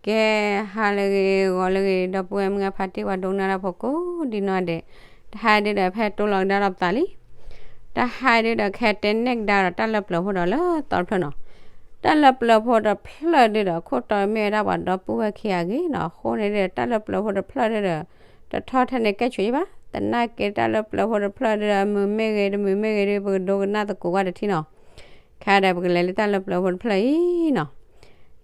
ကဲ ဟါလၢအဂ့ၤ ဂီၤလၢအဂ့ၤ ဒီပုၢ်ဝဲၢ်မုၢ်ဂၢ်ဖါတံၢ် ပှၤဒိကနၣ်တၢ်ဖိကိးဒံနီၢ်ဒဲး, တဟါဒုဒီး ဖဲတိလီၤကဒါဒီးပသးလံ. တဟါဒုဒီး ခဲတဲနဲၣ်ကဒါဒီး တၢ်လၢပျၢၤဖိဒီးလၢသီတဖျၢၣ်နီၤ. တၢ်လၢပျၢၤဖိတဖျၢၣ်ဒုဒီး ခိၣ်တီမ့ၢ်ဝဲဒၣ်ပှၤဒီပုၢ်ဝဲၢ်ခံဂၤအဂ့ၢ်နီၤ. အဃိန့ၣ်ဒုဒီး တၢ်လၢပျၢၤဖိတဖျၢၣ်ဒုဒီး တထီၣ်ထဲန့ၣ်ကဲဆိၣ်ယံဘၣ်. သနာ်က့ တၢ်လၢပျၢၤဖိတဖျၢၣ်ဒုဒီး မုာ်မ့ၢ်ဂ့ၤ တမုာ်မ့ၢ်ဂ့ၤဒု ပကဒိကနၣ်သကိးကွၢ်တထံၣ်နီၤ. ခဲဒီး ပကလဲၤလၢတၢ်လၢပျၢၤဖိတဖျၢၣ်အံၤနီၤ.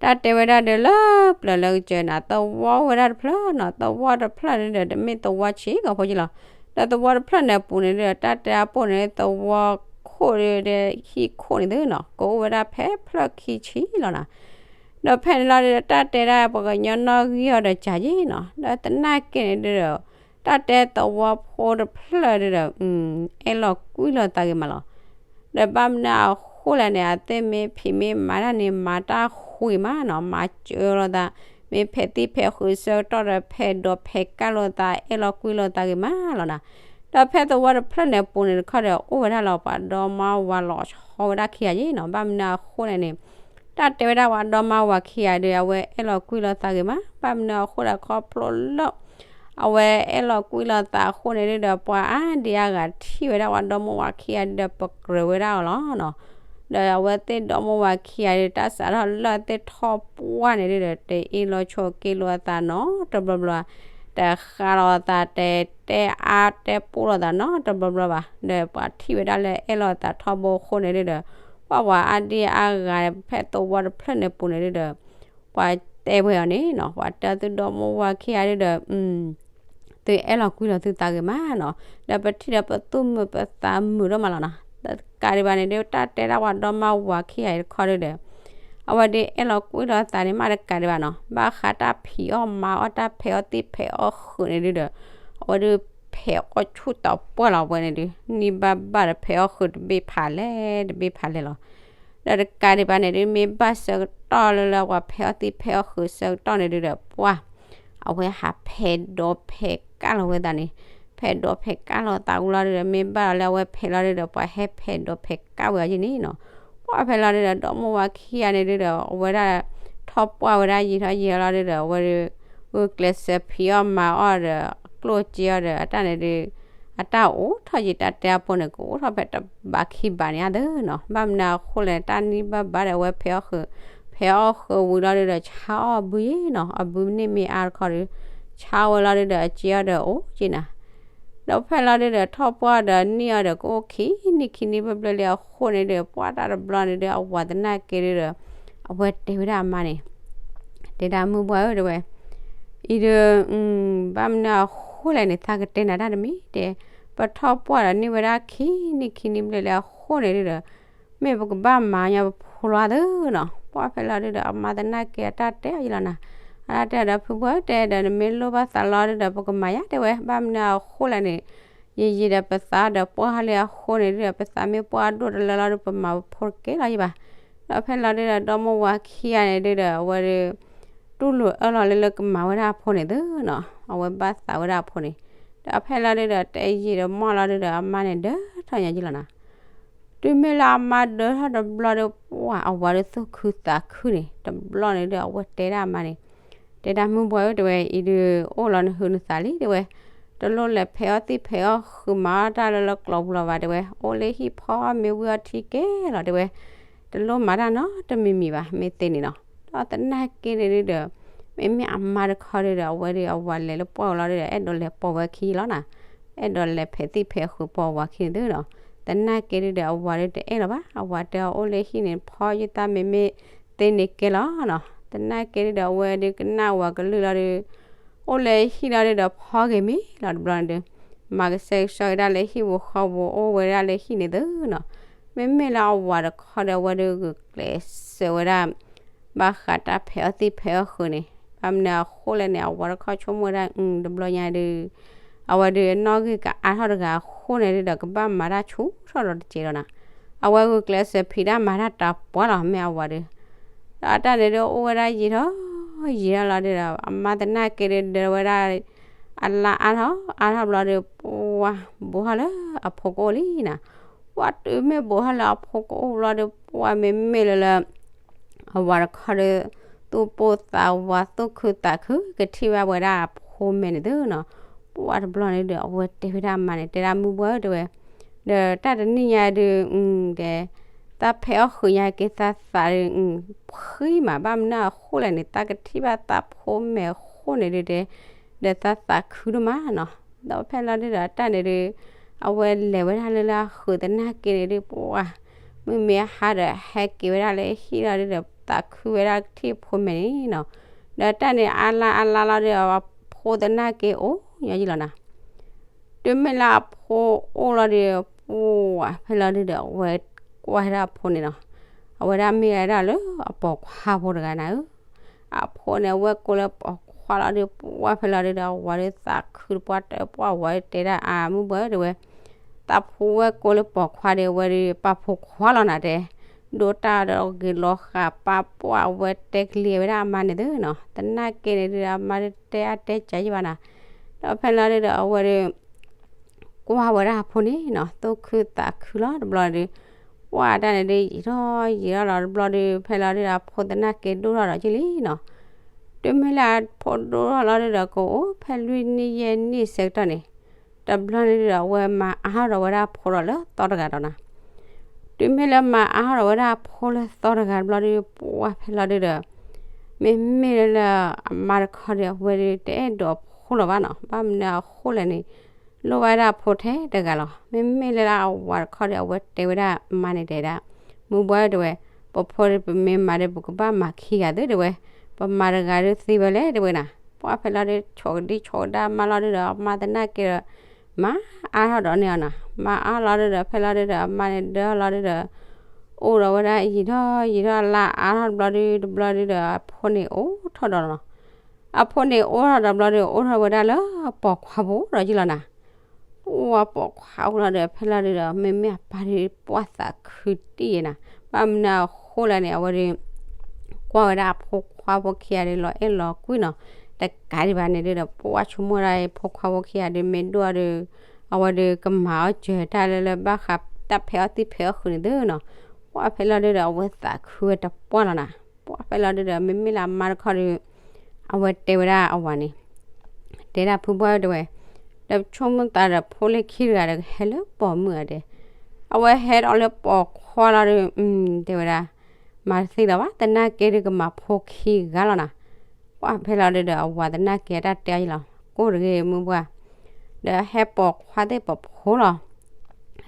တၢ်တဲဝဲဒၣ်ဒုလၢပျၢၤလၢကစၢၤန့ၣ် သဝီအိၣ်ဝဲဒၣ်တဖျၢၣ်နီၤ. သဝီတဖျၢၣ်ဒုဒီး တမ့ၢ်သဝီဆံးကီၢ်ဖိက့လီၤ. ဒီးသဝီတဖျၢၣ်န့ၣ်အပူၤန့ၣ်ဒုဒီး တၢ်တဲအပူၤန့ၣ် သဝီခိၣ်ဒုဒီး ဟံၣ်ခိၣ်န့ၣ်သုနီၤ ကအိၣ်ဝဲဒၣ်ဖဲဖျၢၣ်ခံဆံလီၤနီၤ. ဒီးဖဲန့ၣ်လီၤဒုဒီး တၢ်တဲဒၣ်ပှၤကညီနီၣ်ဂံၢ်အီၤဒီးစှၤယံနီၤ. ဒီးသနာ်က့န့ၣ်ဒုဒီး တၢ်တဲသဝီဖိတဖျၢၣ်ဒုဒီး အဲၣ်လီၤကွံလိာ်သးဂ့ၤမးလီၤ. ဒီးဘၣ်မနုၤအဃိလဲၣ်န့ၣ် အသ့ၣ်မ့ၢ်ဖံးမ့ၢ်မၤတၢ်န့ၣ် မၤတၢ်ဃုာ်မးနီၤ, မၤစၢၤလိာ်သး, မ့ၢ်ဖဲးသံၣ်ဖဲးဃုာ်ဆၢကတီၢ်ဒီး ဖဲးဒိးဖဲးကၣ်လိာ်သး အဲၣ်လီၤကွံလိာ်သးဂ့ၤမးလီၤနီၤ. ဒီးဖဲသဝီတဖျၢၣ်န့ၣ်အပူၤန့ၣ်တခီဒီး အိၣ်ဝဲဒၣ်လီၤပှၤဒီမါဝၤလီၤဆီဝဲဒၣ်ခံဂၤယံနီၤ. ဘၣ်မနုၤအဃိလဲၣ်န့ၣ် တၢ်တဲဝဲဒၣ်ပှၤဒီမါဝၤခံဂၤဒု အဝဲအဲၣ်လီၤကွံလိာ်သးဂ့ၤမး, ဘၣ်မနုၤအဃိဒီးခီဖျိလၢ အဝဲအဲၣ်လီၤကွံလိာ်သးအဃိန့ၣ်ဒုဒီး ပှၤအါဒံအါဂၤထံၣ်ဝဲဒၣ်ပှၤဒီမါဝၤခံဂၤဒုဒီး ပကြၢးဝဲဒၣ်အီၤလီၤနီၤ. ဒီးအဝဲသ့ၣ်ဒီမါဝၤခံဂၤဒု တၢ်စးထီၣ်လၢသ့ၣ်ထီၣ်ပှၢ်န့ၣ်ဒုဒီး တအ့ၣ်လိာ်ဆိးက့လိာ်အသးနီတဘျီဘျီ, တဃးလိာ်သး တတဲအါတဲပူလိာ်သးနီတဘျီဘျီဘၣ်. ဒီးပှၤထံၣ်ဝဲဒၣ်လၢအဲၣ်လိာ်သးထီဘိအဃိန့ၣ်ဒုဒီး ပှၤပှၤအါဒံအါဂၤဖဲသဝီတဖျၢၣ်န့ၣ်ပူၤန့ၣ်ဒုဒီး ပှၤတဲဝဲအီၤန့ၣ်နီၤ, ပှၤတဲသုဒီမါဝၤခံဂၤဒုဒီး သုအဲၣ်လီၤကွံလိာ်သုသးဂ့ၤမးနီၤ, ဒီးပထံၣ်ဒီးပသူၣ်မုာ်ပသးမုာ်ဒိၣ်မးလီၤနီၤ. တကးဒံးဘၣ်န့ၣ်ဒု တၢ်တဲဒၣ်ပှၤဒီမါဝၤခံဂၤအံၤတခီဒုဒီး အဝဲဒုးအဲၣ်လီၤကွံလိာ်သးန့ၣ်မးတကးဒံးဘၣ်နီၤ, ဘၣ်ဃးတၢ်ဖံးအီၣ်မၤအီၣ်တၢ်ဖဲးအီၣ်သံၣ်ဖဲးအီၣ်ဃုာ်န့ၣ်ဒုဒီး အဝဲဒုးဖဲးအီၣ်ဆူၣ်တီၤပှၢ်လီၤဝဲန့ၣ်ဒု, နံၣ်ဘၣ်ဘၣ်ဒီးဖဲးအီၣ်ဃုာ်တဘ့ၣ်ဖးလဲၣ် တဘ့ၣ်ဖးလဲၣ်လီၤ. ဒီးတကးဒံးဘၣ်န့ၣ်ဒု မ့ၢ်ဘၣ်ဆၢကတီၢ်လၢလၢပှၤဖဲးအီၣ်သံၣ်ဖဲးအီၣ်ဃုာ်ဆၢကတီၢ်န့ၣ်ဒုဒီး ပှၤ အဝဲဟးဖဲးဒိးဖဲးကၣ်လီၤဝဲသးန့ၣ်, ဖဲးဒိးဖဲးကၣ်လီၤသးဝံၤလီၤဒုဒီး မ့ၢ်ဘၣ်လီၤလၢအဝဲဖဲးလီၤဒုဒီး ပှၤဟဲဖဲးဒိးဖဲးကၣ်ဝဲအီၤယဲန့ၣ်နီၤ. ပှၤဖဲးလီၤဒုဒီး ဒီမါဝၤခံဂၤန့ၣ်ဒုဒီး အဝဲဒၣ် ထီၣ်ပှၢ်ဝဲဒၣ်ယံာ်ထီၣ်ယံာ်လီၤဒုဒီး အဝဲဒုး ဂုာ်ကျဲးစၢးဖံးအီၣ်မၤအီၣ်ဒီး ကျိၣ်စ့အီၣ်ဒီး အတၢ်န့ၣ်ဒု အတၢ်အိၣ်ထီၣ်ယံာ် တၢ်တဲအပူၤန့ၣ် ကအိၣ်ထီၣ်ဖဲတဘးခံဘးန့ၣ်အသိးနီၤ. ဘၣ်မနုၤအဃိလဲၣ် တၢ်နံၣ်ဘၣ်ဘၣ်ဒီး အဝဲဖဲးအီၣ်ဃုာ်, ဖဲးအီၣ်ဃုာ်ဝံၤလီၤဒုဒီး ဆါအီၣ်အဘုယဲနီၤ, အဘုန့ၣ်မ့ၢ်အါတခီဒီး ဆါဝဲလီၤဒုဒီး အစ့အီၣ်ဒီးအိၣ်က့နၤ. ဒီးဖဲးလီၤဒုဒီး ထီၣ်ပှၢ်ဒီးနံၣ်အီၤဒီး ကအိၣ်ခံနံၣ်ခံနံၣ်ဘျဲၣ်ဘျဲၣ်လံအဃိန့ၣ်ဒု ပှၢ်တၢ်တဘျီန့ၣ်ဒု အဝၤသနာ်က့ဒုဒီး အဝဲတဲဝဲဒၣ်အမါန့ၣ် တဲဒၣ်မုၢ်ပှၢ်ဧၢ တဲဝဲ, အံၤဒု ဘၣ်မနုၤအဃိလဲၣ်န့ၣ် သးကတဲနၤတၢ်တမံၤတဲ, ပထီၣ်ပှၢ်ဒီးန့ၢ်ဝဲဒၣ်ခံနံၣ်ခံနံၣ်ဘျဲၣ်လံအဃိန့ၣ်ဒုဒီး မ့ၢ်ပကဘၣ်မၤညီပဖိလီၤသၢနီၤ. ပှၢ်ဖဲးလီၤဒုဒီး အမါသနာ်က့အတၢ်တဲအီၤယလီၤနၤ, အတၢ်တဲဒီး ဖုပှၢ်ဧၢ တဲဒီး နမ့ၢ်လိၣ်ဘၣ်သးလီၤဒုဒီး ပကမၤယါတဲဝဲ, ဘၣ်မနုၤအဃိလဲၣ်န့ၣ် ယံာ်ယံာ်ဒီးပသးဒီးပှၢ်ဟီလံအဃိန့ၣ်ဒုဒီး ပသးမ့ၢ်ပှၢ်ဒိၣ်တလၢလီၤဒု ပမၤပဖိတကဲလီၤယဘၣ်. ဒီးဖဲလီၤဒုဒီး ဒီမါဝၤခံဂၤန့ၣ်ဒုဒီး အဝဲဒု တူၢ်လိာ်အၢၣ်လီၤလၢလၢကမၤဝဲဒၣ်အဖိန့ၣ်သၢနီၤ, အဝဲဘၣ်သးဝဲဒၣ်အဖိန့ၣ်, ဒီးဖဲလီၤဒုဒီး တယံာ်ဒီးမီၢ်လီၤဒုဒီး အမါန့ၣ်ဒၢထီၣ်ညါယလီၤနၤ. တုၤမ့ၢ်လၢအမါဒၢထီၣ်တဘျီဒီး ပှၢ်အဝၤဒုသူၣ်ခုသးခုန့ၣ် တဘျီန့ၣ်ဒု အဝဲတဲဒၣ်အမါန့ၣ်, တဲဒၣ်မုၢ်ပှၢ်ဧၢ တဲဝဲ, အံၤဒု အိၣ်လီၤနဟုးနသးလံ တဲဝဲ, တလိၣ်လဲၤဖဲးအီၣ်သံၣ်ဖဲးအီၣ်ဃုာ်မၤအီၣ်တၢ်လၢလၢကျိၤပူၤလီၤဘၣ် တဲဝဲ, အိၣ်လၢဟံၣ်ဖီမ့ၤဝံၤအီထံကဲလီၤ တဲဝဲ, တလိၣ်မၤတၢ်နီတမံၤမံၤဘၣ် မ့ၢ်သ့န့ၣ်နီၤ. ဒီးသနာ်က့န့ၣ်ဒုဒီး မ့မ့ၢ်အမါတခီဒုဒီး အဝဲဒု အဝၤလဲၤလၢပှၢ်ဝဲလီၤဒုဒီး အဲၣ်ဒိးလဲၤပိာ်ဝဲခံလီၤနၤ, အဲၣ်ဒိးလဲၤဖဲးသံၣ်ဖဲးဃုာ်ပိာ်ဝၤခံန့ၣ်သၢနီၤ. သနာ်က့ဒုဒီး အဝၤဒုတအဲၣ်လီၤဘၣ်, အဝၤတဲအီၤ အိၣ်လၢဟံၣ်န့ၣ် ဖီယသးမ့မ့ၢ်သ့န့ၣ်ကဲလီၤနီၤ. သနာ်က့ဒုဒီး အဝဲဒုကနၣ်ဝၤကလုၢ်လီၤဒု အိၣ်လၢဟံၣ်လီၤဒုဒီး ဖီဂ့ၤမ့ၤလီၤတဘျီန့ၣ်ဒု, မၤကဆှဲကဆှီဝဲဒၣ်လၢဟံၣ်ပူၤဃီပူၤ အိၣ်ဝဲဒၣ်လၢဟံၣ်န့ၣ်သၢနီၤ. မ့မ့ၢ်လၢအဝၤတခီဒီး အဝဲဒုဂုာ်ကျဲးစၢးဝဲဒၣ် ဘၣ်ဃးတၢ်ဖဲးအီၣ်သံၣ်ဖဲးအီၣ်ဃုာ်န့ၣ်, ဘၣ်မနုၤအဃိလဲၣ်န့ၣ် အဝၤတခီဆိကမိၣ်ဝဲဒၣ် တဘျီညါဒု အဝဲဒုနီၣ်ဂံၢ်ကအါထီၣ်တဂၤအဃိန့ၣ်ဒုဒီး ကဘၣ်မၤတၢ်ဆူၣ်ထီၣ်ဒီးတစဲးဒီးနၤ, အဝဲဂုာ်ကျဲးစၢးဖံးတၢ်မၤတၢ်တၢ်ပှၢ်လီၤ မ့ၢ်အဝၤဒု. ဒီးအတၢ်န့ၣ်ဒု အိၣ်ဝဲဒၣ်ယံာ်ထီၣ်ယံာ်ထီၣ်လီၤဒုဒီး အမါသနာ်က့ဒု ဒၢဝဲဒၣ် အလါအါထီၣ်အါထီၣ်ဘျီဒု ပှၢ်ဘူးထီၣ်လၢအဖိကအိၣ်လံနၤ. ပှၢ်တုၤမ့ၢ်ဘူးထီၣ်လၢအဖိကအိၣ်ဘျီဒု ပှၢ်မ့မ့ၢ်လၢလၢ အဝၤတခီဒု သူၣ်ပိၢ်သးဝး သူၣ်ခုသးခု ကထံၣ်ဘၣ်ဝဲဒၣ်အဖိမဲာ်န့ၣ်သုနီၤ. ပှၢ်တဘျီန့ၣ်ဒီး အဝဲတဲဝဲဒၣ်အမါန့ၣ် တဲဒၣ်မုၢ်ဘှၢ်ဧၢ တဲဝဲ, ဒီးတၢ်တနံၣ်ညါဒုး တဲ သးဖဲးအီၣ်ဃုာ်ညါက့ၤသးသးဒုး ဖှံမး ဘၣ်မနုၤအဃိလဲၣ်န့ၣ် သးကထံၣ်ဘၣ်သးဖိမဲာ်အဃိန့ၣ်ဒုး တဲ ဒီးသးသးခုဒိၣ်မးနီၤ. ဒီးဖဲလီၤဒုးဒီး တၢ်န့ၣ်ဒုး အဝဲလဲၤဝဲဒၣ်လၢလၢအဃုာ်သနာ်က့န့ၣ်ဒုး ပှၢ် မုၢ်မ့ၢ်ဟါဒီး ဟဲက့ၤဝဲဒၣ်လၢဟံၣ်လီၤဒုးဒီး သးခုဝဲဒၣ်ကထံၣ်ဖိမဲာ်န့ၣ်နီၤ. ဒီးတၢ်န့ၣ်အါလါအါလါလီၤဒုး အဖိသနာ်က့အိၣ်ညီယံလီၤနၤ. တုၤမ့ၢ်လၢအဖိအိၣ်လီၤဒုး ပှၢ်ဖဲလီၤဒုးဒီး အဝဲကွၢ်ဝဲဒၣ်အဖိန့ၣ်နီၤ. အဝဲဒၣ်မ့ၢ်ဝဲဒၣ်လၢအပိာ်ခွါဖိတဂၤနၤဧၢ. အဖိန့ၣ် အဝဲကိးလၢပိာ်ခွါလီၤဒုး ပှၢ်ဖဲလီၤဒုးဒီး အဝၤဒုးသးခုတပှၢ်တပှၢ် အဝၤဒုးတဲဒၣ်အမုၢ်ဘှၢ်ဧၢ တဲဝဲ, သးဖိဝဲကိးလၢပိာ်ခွါဒီး အဝဲဒုးပာ်ဖိခွါလီၤနၤတဲ, ဒိၣ်တၢ်ဒီးဂ့ၤလီၤဃာ်ပၢ် ပှၢ်အဝဲတဲကလံၤဝဲဒၣ်အမါန့ၣ်သုနီၤ. သနာ်က့န့ၣ်ဒုးဒီး အမါဒုးတဲအါတဲကၢ်ယံဘၣ်နၤ. ဒီးဖဲလီၤဒုးဒီး အဝဲဒုး ကွၢ်ဝဲဒၣ်အဖိန့ၣ်နီၤ သူၣ်ခုသးခုလီၤတဘျီဒုး ပှၢ်တၢ်န့ၣ်ဒုး ယံာ်ထီၣ်ယံာ်ထီၣ်လီၤတဘျီဒုး ဖဲလီၤဒုးဒီး အဖိသနာ်က့ဒိၣ်ထီၣ်ဒီးက့လံနီၤ. တုၤမ့ၢ်လၢအဖိဒိၣ်ထီၣ်လီၤဒုးဒီး ကအိၣ်ဖဲလွံၢ်နံၣ်ယဲၢ်နံၣ်ဆၢကတီၢ်န့ၣ် တဘျီန့ၣ်ဒုးဒီး အဝဲမၤအါထီၣ်ဒီးဝဲဒၣ်အဖိဒီးလၢသီတဂၤဒီးနၤ. တုၤမ့ၢ်လၢမၤအါထီၣ်ဒီးဝဲဒၣ်အဖိလၢသီတဂၤတဘျီဒုး ပှၢ်ဖဲလီၤဒုးဒီး မ့မ့ၢ်လၢလၢအမါတခီဒီး အဝဲဒုးတအဲၣ်ဒိးအဖိလၢၤဘၣ်နီၤ. ဘၣ်မနုၤအဃိလဲၣ်န့ၣ် လိၣ်ဘၣ်ဝဲဒၣ်အဖိထဲတဂၤလီၤ. မ့မ့ၢ်လၢလၢအဝၤတခီဒီး အဝဲတဲဝဲဒၣ်အမါန့ၣ်တဲဒၣ်, မုၢ်ဘှၢ်ဧၢ တဲဝဲ, ပဖိဒီးပမ့ၢ်မၤဒီး ပကဘၣ်မၤခံဂၤသု တဲဝဲ, ပမၤတဂၤဒုးသ့ဝဲလဲၣ် တဲဝဲနၤ. ပှၢ်ဖဲလီၤဒုး ဆိးကဒံဆိးကဒါအမါလီၤဒုးဒီး အမါသနာ်က့ဒီး မၤအါထီၣ်ဒီးန့ၢ်အီၤနၤ. မၤအါလီၤဒုးဒီး ဖဲလီၤဒုးဒီး အမါန့ၣ်ဒၢလီၤဒုးဒီး အိၣ်ဒီးဝဲဒၣ်ယံာ်ထီၣ်ယံာ်ထီၣ် လါအါထီၣ်တဘျီဒုး တဘျီဒုးဒီး အဖိန့ၣ်အိၣ်ထီၣ်ဒီးလီၤ. အဖိန့ၣ်အိၣ်ထီၣ်ဒီးတဘျီဒုး အိၣ်ထီၣ်ဝဲဒၣ်လၢပိာ်ခွါဖိဒီးယံလီၤနၤ. ပှၢ်ပိာ်ခွါဖိလီၤဒီး ဖဲလီၤဒုးဒီး မ့မ့ၢ်အပၢ်ဒုးပှၢ်သးခုတံၢ်ယဲနၤ. ဘၣ်မနုၤအဃိလဲၣ်န့ၣ် အဝဲဒုး ကွၢ်ဝဲဒၣ်အဖိခွါဖိခံဂၤဒုး လီၤအဲၣ်လီၤကွံနီၤ. တကးဒံးဘၣ်န့ၣ်ဒုးဒီး ပှၢ်ဆိကမိၣ်ဒၣ်အဖိခွါဖိခံဂၤဒုး မ့ၢ်ဒိၣ်အီၤဒုး အဝဲဒုးကမၤအီၣ်စၢၤတၢ်လၢလၢဘၣ်ဃးတၢ်ဖဲးအီၣ်သံၣ်ဖဲးအီၣ်ဃုာ်န့ၣ်သုနီၤ. ပှၢ်ဖဲလီၤဒုးဒီး အဝဲသးခုဝဲတပှၢ်လီၤနၤ. ပှၢ်ဖဲလီၤဒုးဒီး မ့မ့ၢ်လၢအမါတခီဒုး အဝဲတဲဝဲဒၣ်အဝၤန့ၣ် တဲဒၣ်ဖုဘှၢ်ဧၢ တဲဝဲ, ဒီးဆိကမိၣ်သးဒီးဖိလၢခံတဂၤဒီး ကဟဲလၢပိာ်မုၣ်ဧါတဲ. အဝဲဟဲဒီးလၢပိာ်ခွါလီၤဒုး တဲဝဲဒၣ် မၤတသ့လၢၤဘၣ် သနာ်က့ဒုးကမၤဖိခံဂၤလီၤနၤ. ပှၢ်ဖဲလီၤဒုးဒီး အဝၤသနာ်က့အတၢ်တဲအီၤယံလီၤ ကိၢ်တဂ့ၤ မုၢ်ဘှၢ်, ဒီးဟဲပိာ်ခွါသ့ၣ်ပိာ်ဖိလီၤ.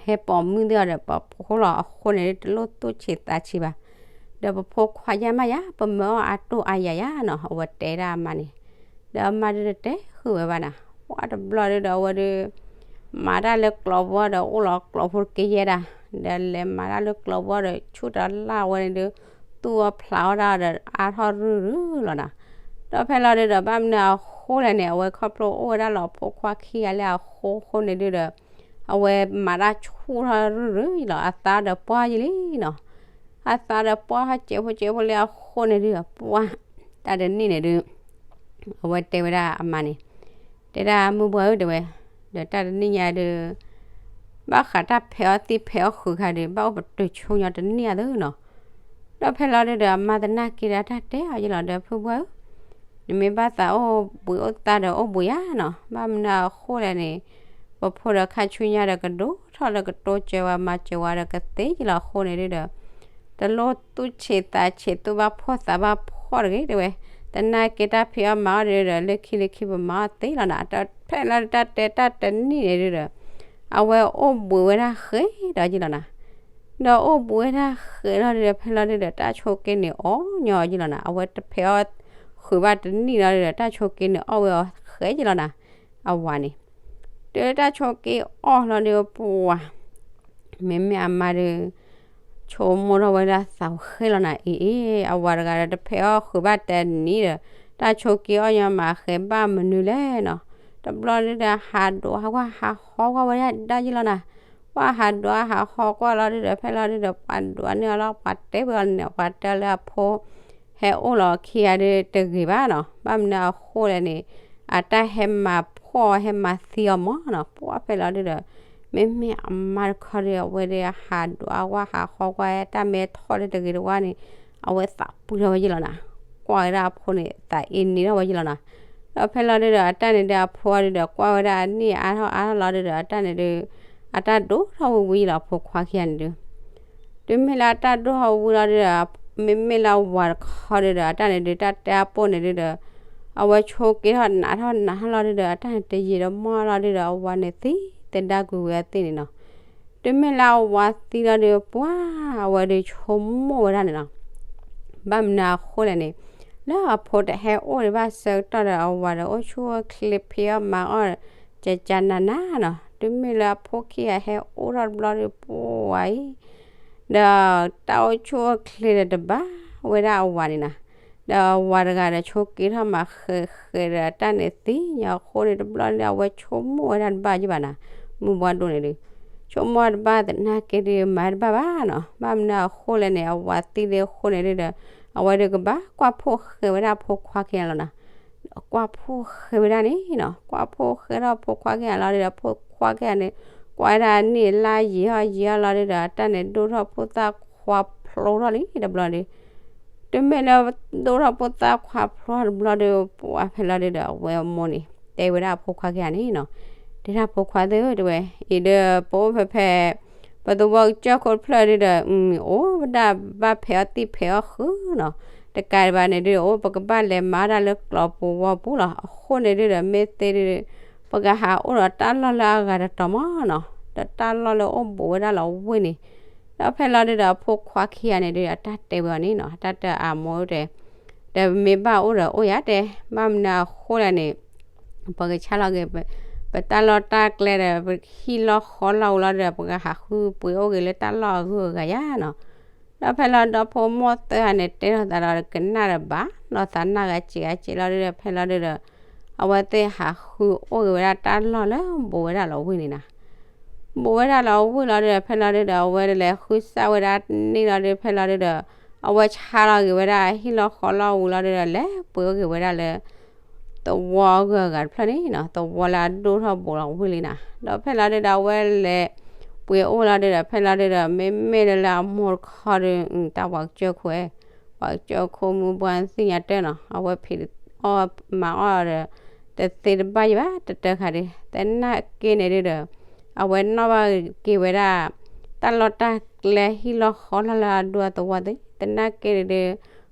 ဟဲပိာ်မုၣ်သ့ၣ်အီၤဒီးပိာ်ဖိလီၤ အဃိန့ၣ်ဒုး တလိၣ်သူၣ်ဆံးသးဆံးဘၣ်. ဒီးပဖိခွါယါမးယါ ပမၢအီၣ်အတိၢ်အါယၤယၤနီၤ အဝဲတဲဒၣ်အမါန့ၣ်. ဒီးအမါဒုးတတဲဃုာ်ဝဲဘၣ်နၤ. ပှၢ်တဘျီဒုးဒီး အဝဲဒုး မၤတၢ်လၢကျိးဘိဒီး အိၣ်လီၤကျိးဖိတက့ၢ်ယဲဒၣ်, ဒီးလဲၤမၤတၢ်လၢကျိးဘိဒီး ဆူၣ်တလၢ်ဝဲန့ၣ်ဒုး သူၣ်အီၣ်ဖျးအီၣ်တၢ်ဒီး အါထီၣ်ရုၢ်ရုၢ်လီၤနၤ. ဒီးဖဲလီၤဒုးဒီး ဘၣ်မနုၤအဃိလဲၣ်န့ၣ် အဝဲခီဖျိအိၣ်ဝဲဒၣ်လၢအဖိခွါခံဂၤလၢအဃိဃိန့ၣ်ဒုးဒီး အဝဲမၤတၢ်ဆူၣ်ထီၣ်ရုၢ်ရုၢ်လီၤ အသးဒီးပှၢ်ယံလံနီၤ. အသးဒီးပှၢ်ဟီၣ်စဲးဖိစဲးဖိလၢအဃိန့ၣ်ဒုး ပှၢ် တၢ်တနံၣ်န့ၣ်ဒုး အဝဲတဲဝဲဒၣ်အမါန့ၣ်, တဲဒၣ်မုၢ်ဘှၢ်ဧၢ တဲဝဲ, ဒီးတၢ်တနံၣ်ညါဒုး ဘၣ်ဃးတၢ်ဖဲးအီၣ်သံၣ်ဖဲးအီၣ်ဃုာ်ခါဒုး ဘၣ်အိၣ်ပတုာ်ဆိညါတနံၣ်အသိးနီၤ. ဒီးဖဲလီၤဒုးဒီး အမါသနာ်က့ဒီးတၢ်တဲအီၤယံလီၤဒီး ဖုဘှၢ်ဧၢ နမ့ၢ်ဘၣ်သးအိၣ်ဘှံးအိၣ်သါဒီးအိၣ်ဘှံးယါနီၤ, ဘၣ်မနုၤအဃိလဲၣ်န့ၣ် ပဖိဒီးခါဆူညါဒီးကဒိၣ်ထီၣ်လၢကတိစၢၤဝဲမၤစၢၤဝဲဒီးကသ့ယံလီၤအဃိန့ၣ်ဒုးဒီး တလိၣ်သူၣ်ဆံးသးဆံး သူၣ်ဘၣ်ဖှီၣ်သးဘၣ်ဖှီၣ်တဂ့ၤ တဲဝဲ, သနာ်က့တၢ်ဖံးအီၣ်မၤအီၣ်ဒုးဒီး လၢခံလၢခံပမၤအီၣ်သ့လီၤနၤ. ဖဲလီၤဒုးတၢ်တဲတၢ်တနံၣ်န့ၣ်ဒုးဒီး အဝဲအိၣ်ဘှံးဝဲဒၣ်ဃဲဒီးယံလီၤနၤ. ဒီးအိၣ်ဘှံးဝဲဒၣ်ဃဲလီၤဒုးဒီး ဖဲလီၤဒုးဒီး တၢ်ဆိးက့န့ၣ်အီၣ်ညီယံလီၤနၤ. အဝဲတဖဲးအီၣ်ဃုာ်ဘၣ်တနံၣ်လီၤဒုးဒီး တၢ်ဆိးက့န့ၣ်အီၣ်ဝဲအီၤဃဲယံလီၤနၤ. အဝၤန့ၣ် တုၤတၢ်ဆိးက့အီၣ်လီၤဒုးပှၤ မ့မ့ၢ်အမါဒုး ဆိကမိၣ်ထီၣ်ဝဲဒၣ်သးဝဲဃဲလီၤနၤ အံၤအံၤ အဝၤတဂၤဒီးတဖဲးအီၣ်ဃုာ်ဘၣ်တနံၣ်ဒီး တၢ်ဆိးက့အီၣ်ညီမးဃဲဘၣ်မနုၤလဲၣ်နီၤ. တဘျီဒုးဒီးဟးဒိးဟးကွၢ်ဟးဟီကွၢ်ဝဲဒၣ်ယံလီၤနၤ. ပှၤဟးဒိးဟးဟီကွၢ်လီၤဒုးဒီး ဖဲလီၤဒုးဒီး ပှၤဒိးန့ၢ်အီၤလီၤ ပှၤတဲဝဲအီၤန့ၣ် ပှၤတဲလၢအဖိ ဟဲအိၣ်လီၤခံဂၤဒုးတဂ့ၤဘၣ်နီၤ. ဘၣ်မနုၤအဃိလဲၣ်န့ၣ် အတၢ်ဟဲမၤဖှီၣ်ဟဲမၤသံအီၤမးနီၤ. ပှၤဖဲလီၤဒုးဒီး မ့မ့ၢ်အမါတခီဒီး အဝဲဒၣ်ဟးဒိးဟးကွၢ်ဟးဟီကွၢ်တၢ်မ့ၢ်ထီၣ်လၢတဂ့ၤတဝါန့ၣ် အဝဲသးပှံၢ်ထီၣ်ဝဲယံလီၤနၤ. အဝဲကွၢ်ဝဲဒၣ်အဖိန့ၣ် သးအ့န့ၣ်ထီၣ်ဝဲယလီၤနီၤ. ဒီးဖဲလီၤဒုဒီး အတၢ်န့ၣ်ဒုး အဖိဒုဒီး ကွၢ်ဝဲဒၣ်အနံၣ်အါထီၣ်အါထီၣ်လီၤဒုဒီး အတၢ်န့ၣ်ဒုး အတၢ်ဒိၣ်ထီၣ်ဝံၤဝံၤလီၤ အဖိခွါခံဂၤန့ၣ်ဒုး. တုၤမ့ၢ်လၢအတၢ်ဒိၣ်ထီၣ်ဝံၤလီၤဒုဒီး မ့မ့ၢ်လၢအဝၤတခီဒုဒီး အတၢ်န့ၣ်ဒုး တၢ်တဲအပိၢ်န့ၣ်ဒုဒီး အဝဲဆိက့ၤထီၣ်နးထီၣ်နးထီၣ်လီၤဒုဒီး အတၢ်န့ၣ်တယံာ်တမီၢ်လီၤဒုဒီး အဝၤန့ၣ်သံသဒၣ်ကွံာ်ဝဲအသ့ၣ်န့ၣ်နီၤ. တုၤမ့ၢ်လၢအဝၤသံလီၤဒုး ပှၤအဝဲဒုးဆိကမိၣ်ဝဲဒၣ်န့ၣ်နီၤ. ဘၣ်မနုၤအဃိလဲၣ်န့ၣ် လၢအဖိတဟဲအိၣ်ဒံးဘၣ်ဆၢကတီၢ်ဒီး အဝၤဒီးအိၣ်ဆူၣ်အိၣ်ချ့ ဖံးအီၣ်မၤအီၣ် ကကနၤနၤနီၤ. တုၤမ့ၢ်လၢအဖိခံဂၤဟဲအိၣ်ထီၣ်တဘျီဒုး ပှၤအံၤ ဒီးတၢ်အိၣ်ဆူၣ်အိၣ်ချ့ဒီးတဘၣ်ဝဲဒၣ်အဝၤန့ၣ်နီၤ. ဒီးအဝၤတဂၤဒီးဆိက့ၤထီၣ်မၤဃဲးဃဲးဒီး အတၢ်န့ၣ်သ့ၣ်ညါအဃိန့ၣ်တဘျီန့ၣ် အဝဲဆိကမိၣ်ဝဲဒၣ်တဘၣ်ယုၢ်ဘၣ်နီၤ. မုၢ်ဘှါဒိၣ်န့ၣ်ဒုး ဆိကမိၣ်တဘၣ်သနာ်က့ဒုး မၤတဘၣ်ဘၣ်နီၤ. ဘၣ်မနုၤအဃိလဲၣ်န့ၣ် အဝၤသံလံအဃိန့ၣ်ဒုဒီး အဝဲဒုးကဘၣ်ကွၢ်ဖိၣ်ဃဲဝဲဒၣ်အဖိခွါခံဂၤလီၤနီၤ. ကွၢ်ဖိၣ်ဃဲဝဲဒၣ်န့ၣ်နီၤ ကွၢ်ဖိၣ်ဃဲထီၣ်အဖိခွါခံဂၤလီၤဒုဒီး အဖိခွါခံဂၤန့ၣ် ကွၢ်ဝဲဒၣ်အနံၣ်အလါယံာ်ထီၣ်ယံာ်ထီၣ်လီၤဒုဒီး အတၢ်န့ၣ်ဒိၣ်ထီၣ်ဖိသၣ်ခွါဖျိထီၣ်လံတဘျီဒုး. တုၤမ့ၢ်လၢဒိၣ်ထီၣ်ဖိသၣ်ခွါဖျိထီၣ်တဘျီဒုး ပှၤဖဲလီၤဒုဒီး အဝဲအမိၢ်န့ၣ် တဲဝဲဒၣ်အဖိခွါခံဂၤန့ၣ်နီၤ. တဲဒၣ်ဖိခွါသ့ၣ်ဧၢ တဲဝဲ အံၤဒီးပအိၣ်ဖဲဖဲ ပသဝီကစၢၢ်ခိၣ်တဖျၢၣ်ဒုဒီး အိၣ်ဝဲဒၣ်ဘၣ်ဖဲးအီၣ်သံၣ်ဖဲးအီၣ်ဃုာ်နီၤ. တကးဒံးဘၣ်န့ၣ်ဒု အိၣ်ပကဘၣ်လဲၤမၤတၢ်လၢကျီပူၤဝီပူၤလီၤ. အဃိန့ၣ်ဒုဒီး မ့ၢ်သ့ဒု ပကဟးအိၣ်ဒီးတၢ်လီၢ်လၢအဂၤတတီၤမးနီၤ. ဒီးတၢ်လီၢ်လၢအိၣ်ဘူးဝဲဒၣ်လီၤဝ့ၢ်န့ၣ် ဒီးဖဲလီၤဒုဒီး အဖိခွါခံဂၤန့ၣ်ဒု အတၢ်တဲဝဲအီၤန့ၣ်နီၤ အတၢ်တဲအမိၢ်တဲ တမ့ၢ်ဘၣ်အိၣ်ဒီးအိၣ်ယၤတဲ ဘၣ်မနုၤအဃိလဲၣ်န့ၣ် ပကဆါလီၤက့ၤ ပတၢ်လီၢ်တၢ်ကျဲဒီး ပဟံၣ်လီၢ်ဃီလီၢ်ဝံၤလီၤဒီး ပကဟးဃုပှ့ၤအိၣ်က့ၤလၢတၢ်လီၢ်အဂုၤအဂၤယါနီၤ. ဒီးဖဲလီၤဒီဖိမိၢ်သၢဂၤန့ၣ် တဲထီၣ်သးဒီးကနၣ်ဒီးဘၣ် ဒီးသးနၢ်ဂၤစံးဂၤစံးလီၤဒုဒီး ဖဲလီၤဒုဒီး အဝဲသ့ၣ်ဟးဃုအိၣ်က့ၤဝဲဒၣ်တၢ်လီၢ်လၢဘူးဝဲဒၣ်လီၤဝ့ၢ်န့ၣ်နီၤ. ဘူးဝဲဒၣ်လီၤဝ့ၢ်လီၤဒုဒီး ဖဲလီၤဒုဒီး အဝဲလဲၤဃုစၢ်ဝဲဒၣ်န့ၣ်လီၤဒု ဖဲလီၤဒုဒီး အဝဲဆါလီၤက့ၤဝဲဒၣ်ဟံၣ်လီၢ်ဃီလီၢ်ဝံၤလီၤဒုဒီး လဲၤပှ့ၤအိၣ်က့ၤဝဲဒၣ်လၢ သဝီအဂုၤအဂၤတဖျၢၣ်န့ၣ်နီၤ သဝီလၢအဒိၣ်ထီၣ်ဘူးလီၤဝ့ၢ်လံနီၤ. ဒီးဖဲလီၤဒုဒီး အဝဲလဲၤပှ့ၤအိၣ်လီၤဒုဒီး ဖဲလီၤဒုဒီး မ့မ့ၢ်လၢလၢအမိၢ်တခီဒု တၢ်ပှၤကစၢၢ်ခိၣ် ပှၤကစၢၢ်ခိၣ်မုၢ်ပှၢ်သ့ၣ်ညါတၢ်နီၤ အဝဲဖံးအီၣ်မၤအီၣ်ဒီး တသ့တဘၣ်ယံၤဘၣ် တတၢ်ခါဒု သနာ်က့န့ၣ်ဒုဒီး အဝဲနီၣ်ဘၣ်က့ၤဝဲဒၣ် တၢ်လီၢ်တၢ်ကျဲဟံၣ်လီၢ်ဃီလီၢ်လၢအဒိၣ်အသဝီသ့ၣ် သနာ်က့န့ၣ်ဒု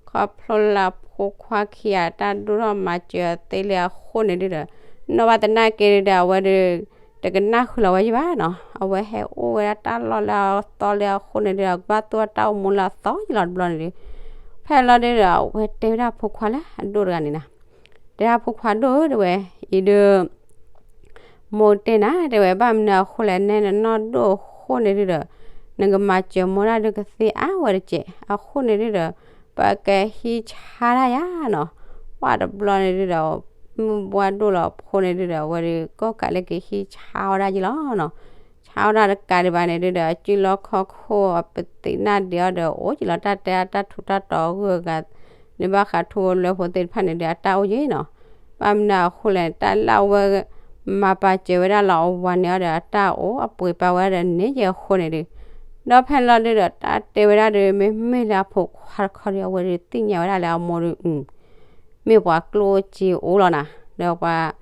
ခီဖျိလၢအဖိခွါခံဂၤတၢ်ဒိၣ်ထီၣ်မၤစၢၤအီၤသ့လံအဃိန့ၣ်ဒုဒီး နီၣ်ဘၣ်သနာ်က့ဒုဒီး အဝဲဒု တကနၣ်ဃုာ်လီၤဝဲယံၤဘၣ်နီၤ အဝဲဟဲအိၣ်ဝဲဒၣ်တၢ်လီၢ်လၢအသီလံအဃိန့ၣ်ဒုဒီး ကဘၣ်သူၣ်တၢ်အိၣ်မူလၢအသီယံၤလီၤတဘျီန့ၣ်ဒု ဖဲလီၤဒုဒီး အဝဲတဲဝဲဒၣ်အဖိခွါလၢအဒိၣ်တဂၤန့ၣ်နီၤ တဲဒၣ်ဖိခွါဒိၣ်ဧၢ တဲဝဲ အံၤဒု မိၢ်တဲနၤ တဲဝဲ ဘၣ်မနုၤအဃိလဲၣ် နဲနနီၢ်ဒိၣ်အဃိန့ၣ်ဒုဒီး နကမၤစၢၤမိၢ်ဒၣ်ဒုကသ့အါဝဲတစဲး အဃိန့ၣ်ဒုဒီး ပကဟံးဆါတၢ်ယါနီၤ ပှၢ်တဘျီန့ၣ်ဒုဒီး မုၢ်ဘှါဒိၣ်လီၤအဖိန့ၣ်ဒုဒီး အဝဲဒု ကိးကးလၢကဟံးဆါဝဲဒၣ်ယံၤလီၤနီၤ ဆါဝဲဒၣ်တကးဒံးဘၣ်န့ၣ်ဒုဒီး အစုလီၢ်ခီၣ်ခိၣ်အပသံးနၢ်ဒံးအီၤဒီး အိၣ်ယံၤလီၤ တၢ်တဲအတၢ်ထူးတၢ်တီၤအဂုၤအဂၤ လၢဘၣ်ဃးထူဖိလၢဖိသ့ၣ်တဖၣ်န့ၣ်ဒု အတၢ်အိၣ်ယံၤနီၤ ဘၣ်မနုၤအဃိလဲၣ် တၢ်လၢအဝဲ မၤပာ်စၢၤဝဲဒၣ်လီၤအဝၤန့ၣ်အီၤဒီး အတၢ်အိၣ်အပှ့ၤပာ်ဝဲဒၣ်ဒီးန့ၣ်ယဲအဃိန့ၣ်ဒု ဒီးဖဲလီၤဒုဒီး တၢ်တဲဝဲဒၣ်ဒီး မ့မ့ၢ်လၢအဖိခွါတခီဒီး အဝဲဒုးသ့ၣ်ညါဝဲဒၣ်လၢအမိၢ်ဒု မ့ၢ်ပှၤကျိၣ်စ့အိၣ်လီၤနၤ ဒီးပှၤ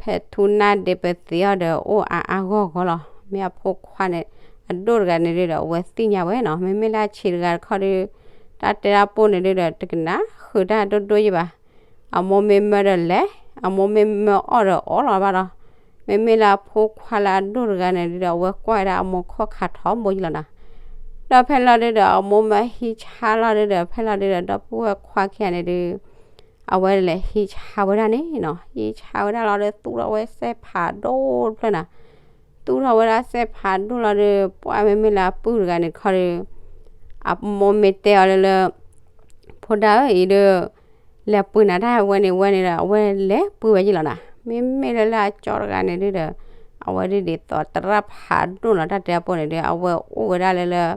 ဖဲထူနၢ်ဒ့ပသ့အီၤဒီး အိၣ်အါအါဂီၢ်ဂီၢ်လီၤ မ့ၢ်အဖိခွါန့ၣ် အဒိၣ်တဂၤန့ၣ်ဒုဒီး အဝဲသ့ၣ်ညါဝဲနီၤ မ့မ့ၢ်လၢအဆံးတဂၤတခီဒီး တၢ်တဲတၢ်ပိၢ်န့ၣ်ဒုဒီး တကနၣ်ဃုာ်တၢ်ဒိၣ်ဒိၣ်ယံၤဘၣ် အမိၢ်မ့ၢ်မၢဒီးလဲၤ အမိၢ်မ့ၢ်မၢအီၣ်ဒီးအီလီၤဘၣ်ဒီး မ့မ့ၢ်လၢအဖိခွါလၢအဒိၣ်တဂၤန့ၣ်ဒုဒီး အဝဲကွၢ်ဝဲဒၣ်အမိၢ်ခီၣ်ခါထီဘိယံၤလီၤနၤ ဒီးဖဲလီၤဒုဒီး အမိၢ်မၢဟံးဆါလီၤဒုဒီး ဖဲလီၤဒုဒီး ဒီပုၢ်ဝဲၢ်ခွါခံဂၤန့ၣ်ဒု အဝဲလဲၤဟံးဆါဝဲဒၣ်န့ၣ်နီၤ ဟံးဆါဝဲဒၣ်လီၤဒီး သူၣ်ထီၣ်ဝဲစဲးဖးဒိၣ်တဖျၢၣ်နၤ သူၣ်ထီၣ်ဝဲဒၣ်စဲးဖးဒိၣ်လီၤဒီး ပှၢ်မ့မ့ၢ်လၢအပုၢ်တဂၤန့ၣ်တခီဒီး အမိၢ်မ့ၢ်တဲအီၤလၢလၢ ဖိဒၣ်ဧၢ အံၤဒီး လဲၤပှ့ၤနၤတၢ်ဝဲန့ၣ်ဝဲန့ၣ်ဒီး အဝဲလဲၤပှ့ၤဝဲယံၤလီၤနၤ မ့မ့ၢ်လၢလၢအကၠီတဂၤန့ၣ်ဒုဒီး အဝဲဒုးဒ်သိးသရၣ်ဖးဒိၣ်နီၤ တၢ်တဲအပိၢ်န့ၣ်ဒုး အဝဲအိၣ်ဝဲဒၣ်လၢလၢ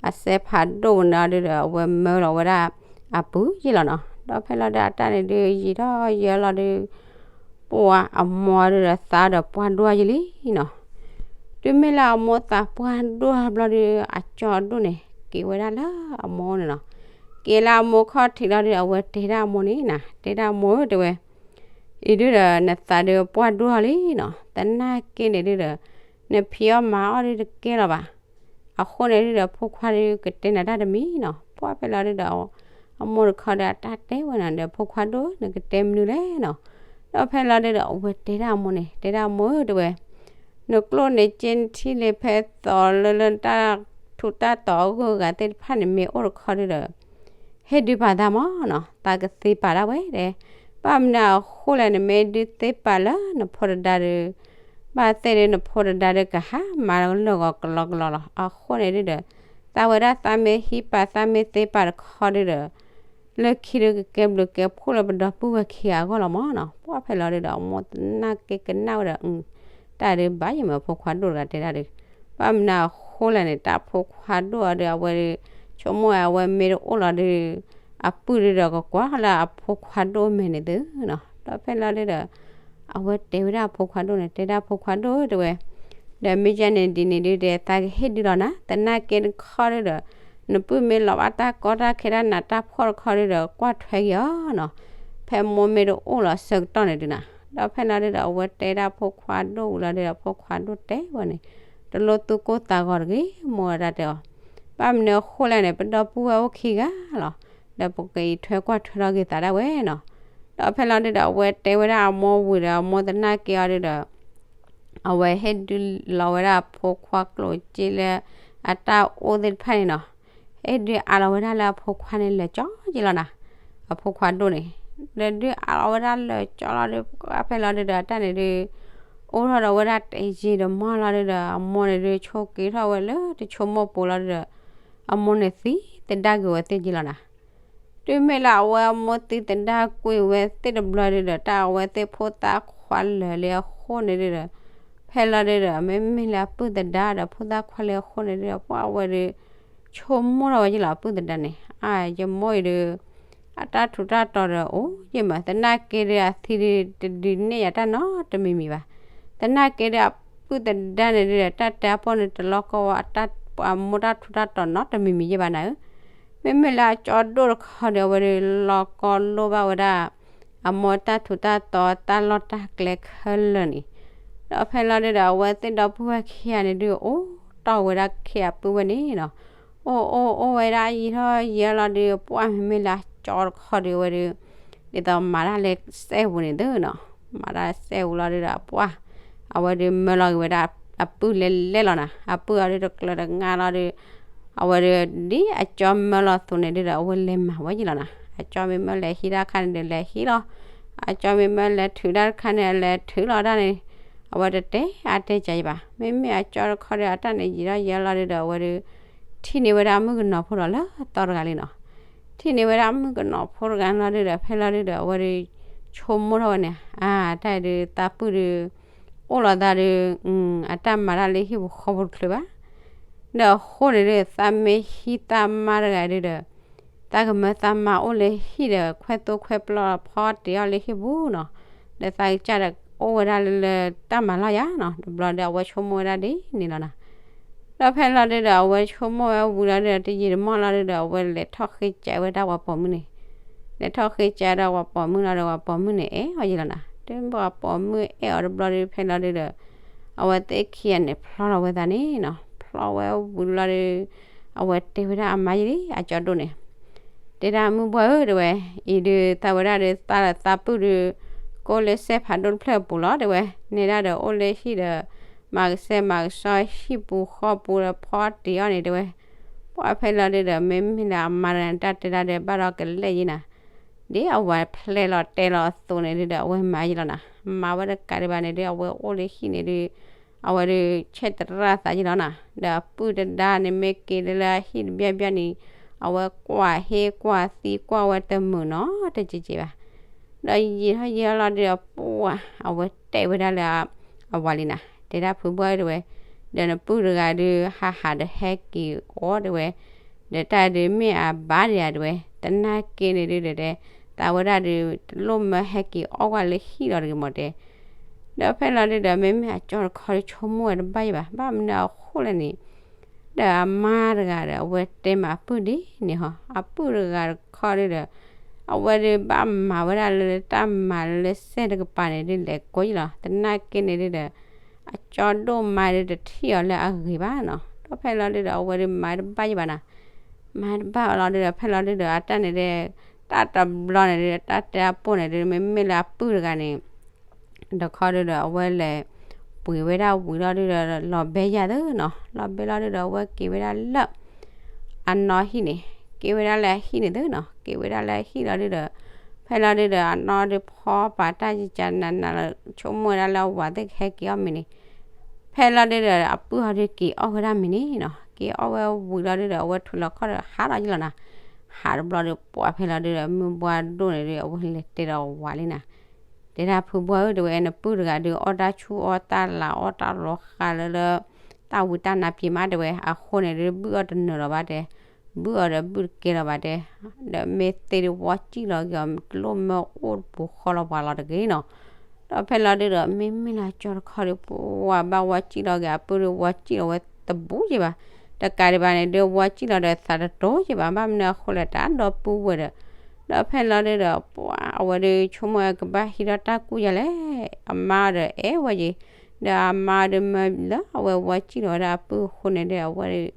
အစဲးဖးဒိၣ်ဝဲန့ၣ်ဒုဒီး အဝဲမၢလီၤဝဲဒၣ် အပုၢ်ယံၤလီၤနီၤ ဒီးဖဲလီၤဒုးအတၢ်န့ၣ်ဒုး ယံာ်ထီၣ်ယံာ်လီၤဒုး ပှၢ်အမိၢ်ဒုဒီးသးဒီးပှၢ်ဒိၣ်ယံၤလံနီၤ တုၤမ့ၢ်လၢအမိၢ်သးပှၢ်ဒိၣ်ဘျီဒုး အကၠီဒိၣ်န့ၣ် က့ၤဝဲဒၣ်လၢအမိၢ်န့ၣ်နီၤ က့ၤလၢအမိၢ်ခီၣ်ထံးလီၤဒုး အဝဲတဲဒၣ်အမိၢ်န့ၣ်နီၤ, တဲဒၣ်အမိၢ်ဧၢ တဲဝဲ, အံၤဒုးဒီး နသးဒုးပှၢ်ဒိၣ်ထီၣ်လံနီၤ, သနာ်က့န့ၣ်ဒုးဒီး နဖံးအီၣ်မၤအီၣ်ဒုးတကဲလီၤဘၣ်. အဃိန့ၣ်ဒုးဒီး ဖိခွါဒုးကတဲနၤတၢ်တမံၤနီၤ. ပှၢ်ဖဲလီၤဒုးဒီး အမိၢ်တခီဒီးအတၢ်တဲဝဲနီၤဒီး ဖိခွါဒိၣ် နကတဲမနုၤလဲၣ်နီၤ. ဒီးဖဲလီၤဒုးဒီး အဝဲတဲဒၣ်အမိၢ်န့ၣ် တဲဒၣ်အမိၢ်ဧၢ တဲဝဲ, နကျိၣ်န့ၣ်က့နထံၣ်လံ ဖဲသိးလၢလၢနတၢ်ထူးတၢ်တီၤအဂုၤအဂၤသ့ၣ်တဖၣ်န့ၣ် မ့ၢ်အိၣ်တခီဒုးဒီး ဟ့ၣ်ဒုးပာ်သးမၢ်နီၤ, သးကသ့ပာ်ဒၣ်ဝဲဒဲး. ဘၣ်မနုၤအဃိလဲၣ် နမ့ၢ်ဒုးသ့ပာ်လၢနဖိတဒါဒီး ဘၣ်သ့ၣ်ဒုး နဖိတဒါဒီးကဟးမၤလၢဂီၤကလီကလီလီၤ. အဃိန့ၣ်ဒုးဒီး သးဝဲဒၣ်သးမ့ၢ်ဟံးပာ်သးမ့ၢ်သ့ပာ်တခီဒုးဒီး လၢခံဒုးကကဲဘျုးကဲဖှိၣ်လၢပဒီပုၢ်ဝဲၢ်ခံဂၤအဂီၢ်လီၤမၢ်နီၤ. ပှၢ်ဖဲလီၤဒုးဒီး အမိၢ်သနာ်က့ကနၣ်ဝဲဒီး တၢ်ဒုးဘၣ်ယမ့ၢ်ဖိခွါဒိၣ်တဂၤတဲဒၣ်ဒုး ဘၣ်မနုၤအဃိလဲၣ်န့ၣ် တၢ်ဖိခွါဒိၣ်အီၤဒုး အဝဲဒုး ဆိကမိၣ်ဝဲအဝဲမ့ၢ်တအိၣ်လီၤဒုး အပုၢ်ဒုးဒီးကကွၢ်လၢအဖိခွါဒိၣ်မဲာ်န့ၣ်သုနီၤ. ဒီးဖဲလီၤဒုးဒီး အဝဲတဲဝဲဒၣ်အဖိခွါဒိၣ်န့ၣ် တဲဒၣ်ဖိခွါဒိၣ်တဲဝဲ, ဒီးမ့ၢ်ကဲန့ၣ်ဒ်န့ၣ်ဒုးဒီး သးကဟ့ၣ်ဒုးလီၤနၤ, သနာ်က့တခီဒုးဒီး နပုၢ်မ့ၢ်လီၤဘၣ်တၢ်ကီတၢ်ခဲတၢ်နးတၢ်ဖှီၣ်တခီဒုးဒီး ကွၢ်ထွဲက့ၤအီၤနီၤ, ဖဲမိၢ်မ့ၢ်တအိၣ်လီၤဆၢကတီၢ်န့ၣ်ဒုးနၤ. ဒီးဖဲလီၤဒုးဒီး အဝဲတဲဒၣ်ဖိခွါဒိၣ်ဝံၤလီၤဒုးဒီး ဖိခွါဒိၣ်တဲဝဲန့ၣ် တလိၣ်သူၣ်ကိၢ်သးဂီၤတဂ့ၤ, မိၢ်ဝဲဒၣ်တဲအီၤ, ဘၣ်မနုၤအဃိလဲၣ်န့ၣ် ပဒီပုၢ်ဝဲၢ်အိၣ်ခံဂၤလီၤ, ဒီးပကအံးထွဲကွၢ်ထွဲထီၣ်က့ၤသးဒၣ်ဝဲနီၤ. ဒီးဖဲလီၤဒုးဒီး အဝဲတဲဝဲဒၣ်အမိၢ်ဝံၤဒီး အမိၢ်သနာ်က့အီၤဒုးဒီး အဝဲဟ့ၣ်ဒုးလီၤဝဲဒၣ်အဖိခွါကျိၣ်စ့လၢ အတၢ်အိၣ်သ့ၣ်တဖၣ်န့ၣ်နီၤ, ဟ့ၣ်ဒုးအးလီၤဝဲဒၣ်လၢအဖိခွါန့ၣ်လဲၤကၠီက့ၤလီၤနၤ. အဖိခွါဒိၣ်န့ၣ် လဲၤဒုးအးလီၤဝဲဒၣ်လၢာ်ကၠီလီၤဒုး ပှၢ်ဖဲလီၤဒုးဒီး အတၢ်န့ၣ်ဒုး အိၣ်ထီၣ်ဒီးဝဲဒၣ်တယံာ်တမီၢ်လီၤဒုးဒီး အမိၢ်န့ၣ်ဒုး ဆိက့ၤထီၣ်ဝဲလၢတဆိကမိၣ်ပူၤလီၤဒုးဒီး အမိၢ်န့ၣ်သံသဒၣ်က့ၤဝဲသ့ၣ်က့ၤလီၤနၤ. တုၤမ့ၢ်လၢအဝဲအမိၢ်သံသဒၣ်ကွံာ်ဝဲသ့ၣ်တဘျီဒုးဒီး တၢ်အဝဲသ့ၣ်ဖိသၣ်ခွါလၢာ်လံအဃိန့ၣ်ဒုးဒီး ဖဲလီၤဒုးဒီး မ့မ့ၢ်လၢအပုၢ်သဒါဒီးဖိသၣ်ခွါလံအဃိန့ၣ်ဒုးဒီး ပှၢ်ဝဲဒုး ဆိကမိၣ်ထီၣ်ဝဲက့ၤလီၤ အပုၢ်သဒါန့ၣ် အယမိၢ်အံၤဒုး အတၢ်ထူးတၢ်တီၤဒီးအိၣ်ယမး သနာ်က့ဒုး အသံဒုးတဒုးနဲၣ်ယၤတၢ်နီတမံၤမံၤဘၣ်. သနာ်က့ဒုး အပုၢ်သဒါန့ၣ်ဒုးဒီး တၢ်တဲအပီၢ်န့ၣ် တလီၤကီဝဲအမိၢ်တၢ်ထူးတၢ်တီၤနီတမံၤမံၤယဲၢ်ဘၣ်နၤဧၢ. မ့မ့ၢ်လၢအကၠီဒိၣ်တခီဒီး အဝဲဒုးလီၤကီလိဘၣ်ဝဲဒၣ် အမိၢ်တၢ်ထူးတၢ်တီၤတၢ်လီၢ်တၢ်ကျဲခဲလၢာ်န့ၣ်, ဒီးဖဲလီၤဒုးဒီး အဝဲသ့ၣ်ဒီပုၢ်ဝဲၢ်ခံဂၤန့ၣ်ဒုး အိၣ်တီၢ်ဝဲဒၣ်ခ့အပုၢ်ဝဲၢ်န့ၣ်နီၤ, အိၣ်အိၣ်အိၣ်ဝဲဒၣ်ယံာ်ထီၣ်ယံာ်လီၤဒုး ပှၢ်မ့မ့ၢ်လၢအကၠီတခီဒီး အဝဲဒုး ဒ်သိးမၤတၢ်လၢစဲပူၤန့ၣ်သုနီၤ, မၤတၢ်လၢစဲပူၤလီၤဒုးဒီး ပှၢ် အဝဲဒုးမၢလီၤက့ၤဝဲဒၣ်အပုၢ်လဲၤလဲၤလီၤနၤ, အပုၢ်အီၤဒုးတကျၢၤတငါလီၤဒုး အဝဲဒုး ဒ်အကၠီမၢလီၤအသိးန့ၣ်ဒုးဒီး အဝဲလဲၤမၤဝဲယလီၤနၤ, အကၠီမ့ၢ်မၢလဲၤဟံးတၢ်ခါန့ၣ်ဒုးလဲၤဟံးလီၤ, အကၠီမ့ၢ်မၢလဲၤထုးတၢ်တခါန့ၣ် အလဲၤထုးလီၤဒၣ်န့ၣ်, အဝဲတတဲအါတဲကၢၤယဘၣ်. မ့မ့ၢ်အကၠီတခီဒီး အတၢ်န့ၣ်ယံာ်ထီၣ်ယံာ်လီၤဒုးဒီး အဝဲဒုး ထံၣ်န့ၢ်ဝဲဒၣ်မုၣ်ကနီၤဖိဒီးလၢအသီတဂၤလံနီၤ, ထံၣ်န့ၢ်ဝဲဒၣ်မုၣ်ကနီၤဖိတဂၤလီၤဒုးဒီး ဖဲလီၤဒုးဒီး အဝဲဒုး ဆိကမိၣ်ထီၣ်ဝဲန့ၣ် အါ တၢ်အံၤဒုး သးပုၢ်ဒုး အိၣ်လီၤသးဒုး အတၢ်မၤတၢ်လၢဟံၣ်ပူၤဃီပူၤတချုးဘၣ်. ဒီးအဃိန့ၣ်ဒုး သးမ့ၢ်ဟံးသးမါတဂၤဒုးဒီး သးကမၢသးမါအိၣ်လၢဟံၣ်ဒီး ခွဲးသိၣ်ခွဲးပျီဖီတ့ၢ်အီၤလၢဟံၣ်ပူၤနီၤ, ဒီးသးကစၢ်ဒီးအိၣ်ဝဲဒၣ်လၢလၢတၢ်မၤလီၢ်ယၤနီၤ, တဘျီဒီး အဝဲဆိကမိၣ်ဝဲဒၣ်ဒ်န့ၣ်လီၤနၤ. ဒီးဖဲလီၤဒုးဒီး အဝဲဆိကမိၣ်ဝဲဝံၤလီၤဒုးဒီး တယံာ်တမီၢ်လီၤဒုးဒီး အဝဲလဲၤထီၣ်ဃ့ကၠးဝဲဒၣ်ပှၤပိာ်မုၣ်န့ၣ်, လဲၤထီၣ်ဃ့ကၠးဒီးပှၤပိာ်မုၣ်လီၤဒီး ပှၤပိာ်မုၣ်န့ၣ်အဲၣ်အီၤယလီၤနၤ, တုၤပှၤပိာ်မုၣ်အဲၣ်အီၤတဘျီဒုး ဖဲလီၤဒုးဒီး အဝဲသ့ၣ်ခံဂၤန့ၣ် ဖျီလီၤဝဲသးန့ၣ်နီၤ, ဖျီဝဲဝံၤလီၤဒုး အဝဲတဲဝဲဒၣ်အမါယလံ အကၠီဒိၣ်န့ၣ် တဲဒၣ်မုၣ်ပှၢ်ဧၢ တဲဝဲ, အံၤဒုးသးဝဲဒၣ်ဒုး သးဒီးသးပုၢ်ဒုး ကအိၣ်လၢစဲဖးဒိၣ်တဖျၢၣ်အပူၤလီၤ တဲဝဲ, နဲဒၣ်ဒီးအိၣ်လၢဟံၣ်ဒီး မၤကစဲမၤကစီဟံၣ်ပူၤဃီပူၤဒီးဖီတ့ၢ်အီၤန့ၣ် တဲဝဲ. ပှၢ်ဖဲလီၤဒုးဒီး မ့မ့ၢ်လၢအမါတဂၤန့ၣ် တၢ်တဲဒၣ်ဒီး ဘၣ်ဒီးကလဲာ်ယံၤနၤ, ဒ်အဝၤဖျဲးလီၤတဲာ်လီၤအသိးန့ၣ်ဒုးဒီး အဝဲမၤယလီၤနၤ, မၤဝဲတကးဒံးဘၣ်န့ၣ်ဒုး အဝဲအိၣ်လၢဟံၣ်န့ၣ်ဒုး အဝဲဒုး ဆဲးတရၣ်သးယလီၤနၤ, ဒီးအပုၢ်တဒါန့ၣ်မ့ၢ်က့ၤလၢဟံၣ်တဘျီဘျီန့ၣ် အဝဲကွၢ်ဟ့ကွၢ်သံကွၢ်ဝဲတမုာ်နီတကဲးကဲးဘၣ်. ဒီးယံာ်ထီၣ်ယံာ်ထီၣ်လီၤဒုးဒီး ပှၢ် အဝဲတဲဝဲဒၣ်လၢအဝၤလံနၤ, တဲဒၣ်ဖုပှၢ်ဧၢ တဲဝဲ, ဒီးနပုၢ်တဂၤဒုး ဟးဟးဒီးဟဲက့ၤအီၣ် တဲဝဲ, ဒီးတၢ်ဒုးမ့ၢ်အဘၣ်ဒံးဧါ တဲဝဲ, သနာ်က့န့ၣ်ဒုးဒီး သးဝဲဒၣ်ဒုး တလိၣ်မၢဟဲက့ၤအီၣ်ကွၢ်လၢဟံၣ်လီၤတဂ့ၤမး တဲ. ဒီးဖဲလီၤဒုးဒီး မ့မ့ၢ်အကၠီတခီဒုး ဆိကမိၣ်ဝဲတဘၣ်ယံၤဘၣ်, ဘၣ်မနုၤအဃိလဲၣ်န့ၣ်, ဒီး အဝဲတၢ်အမါတဂၤဒီး အဝဲတဲမးအပုၢ်ဒ်န့ၣ်ဟီ, အပုၢ်တဂၤတခီဒုဒီး အဝဲဒုးဘၣ်မၤဝဲဒၣ်လၢတၢ်မၤလၢစဲၣ်တကပၤန့ၣ်ဒုး လဲၤကိးယလီၤ. သနာ်က့န့ၣ်ဒုဒီး အကၠီဒိၣ်မါဒုးတထံၣ်အီၤလၢအဂ့ၤဘၣ်နီၤ. ဒီးဖဲလီၤဒုဒီး အဝဲဒုးမၤတဘၣ်ယဘၣ်နီၤ, မၤတဘၣ်အီၤလီၤဒုဒီး ဖဲလီၤဒုဒီး အတၢ်န့ၣ်ဒုး တၢ်တဘျီန့ၣ်ဒုး တၢ်တဲအပိၢ်န့ၣ်ဒုး မ့မ့ၢ်လၢအပုၢ်တဂၤန့ၣ် တခီဒုဒီး အဝဲလဲၤပှ့ၤဝဲဒၣ်ဝံၤလီၤဒုဒီး လီၤဘဲယၤသ့နီၤ. လီၤဘဲလီၤဒုဒီး အဝဲက့ၤဝဲဒၣ်လၢ အနီၢ်ဟံၣ်န့ၣ်, က့ၤဝဲဒၣ်လၢအဟံၣ်န့ၣ်သ့နီၤ. က့ၤဝဲဒၣ်လၢအဟံၣ်လီၤဒုဒီး ဖဲလီၤဒုဒီး အနီၢ်ဒုးဖီပာ်တၢ်ကကနးနးလီၤ, ဆိကမိၣ်ဝဲဒၣ်လၢအဝၤသ့ၣ်ကဟဲက့ၤအီၣ်မ့ၤန့ၣ်, ဖဲလီၤဒုဒီး အပုၢ်ဟီဒုးက့ၤအီၣ်ဝဲဒၣ်မ့ၤန့ၣ်နီၤ. က့ၤအီၣ်ဝဲဝံၤလီၤဒုဒီး အဝဲထွဲလီၤခီၣ်ဒီးဟးလီၤယလီၤနီၤ. ဟးတဘျီဒီး ပှၤဖဲလီၤဒုဒီး မုၢ်ဘှါဒိၣ်န့ၣ်ဒုး အဝဲလဲၤတဲဒီးဝၤလံနီၤ. တဲဒၣ်ဖုဘှီဧၢ တဲဝဲ နပုၢ်တဂၤဒုး အီၣ်တၢ်ဆူၣ်အီၣ်တၢ်လၤ အီၣ်တၢ်လီၤဃာ်လၢလၢ တၢ်ဝံတၢ်နါပှဲၤမး တဲဝဲ. အဃိန့ၣ်ဒုး ဘုၣ်အီၣ်တနၢၤလီၤဘၣ်တဲ, ဘုၣ်အီၣ်ဒီးဘုၣ်တကဲလီၤဘၣ်တဲ, ဒီးမ့ၢ်သ့ဒုးဝီစံၣ်လီၤက့ၤအီၤ တလိၣ်မၢအိၣ်တပူၤဃီလီၤပှၤလီၤတဂ့ၤနီၤ. ဒီးဖဲလီၤဒုဒီး မ့မ့ၢ်လၢအကၠီတခီဒုး ပှၤဘၣ်ဝီစံၣ်လီၤက့ၤအပုၢ်ဒုး ဝီစံၣ်လီၤဝဲတဘူးက့ၤဘၣ်. တကးဒံးဘၣ်န့ၣ်ဒုး ဝီစံၣ်လီၤဒီးသးတတိၤက့ၤဘၣ်, ဘၣ်မနုၤအဃိလဲၣ် တၢ်ဒီပုၢ်ဝဲၢ်ဒီး ဒီးဖဲလီၤဒုဒီး ပှၤအဝဲဒုးဆိကမိၣ်ဝဲကဘၣ်ဟံးထီၣ်တၢ်ကူၣ်ယၤလဲၣ်, အမါဒီးအဲၣ်ဝဲက့ၤ, ဒီးအမါဒုးမၢလၢအဝဲဝီစံၣ်လီၤဝဲဒၣ်အပုၢ်အဃိန့ၣ်ဒုး အဝဲဒုး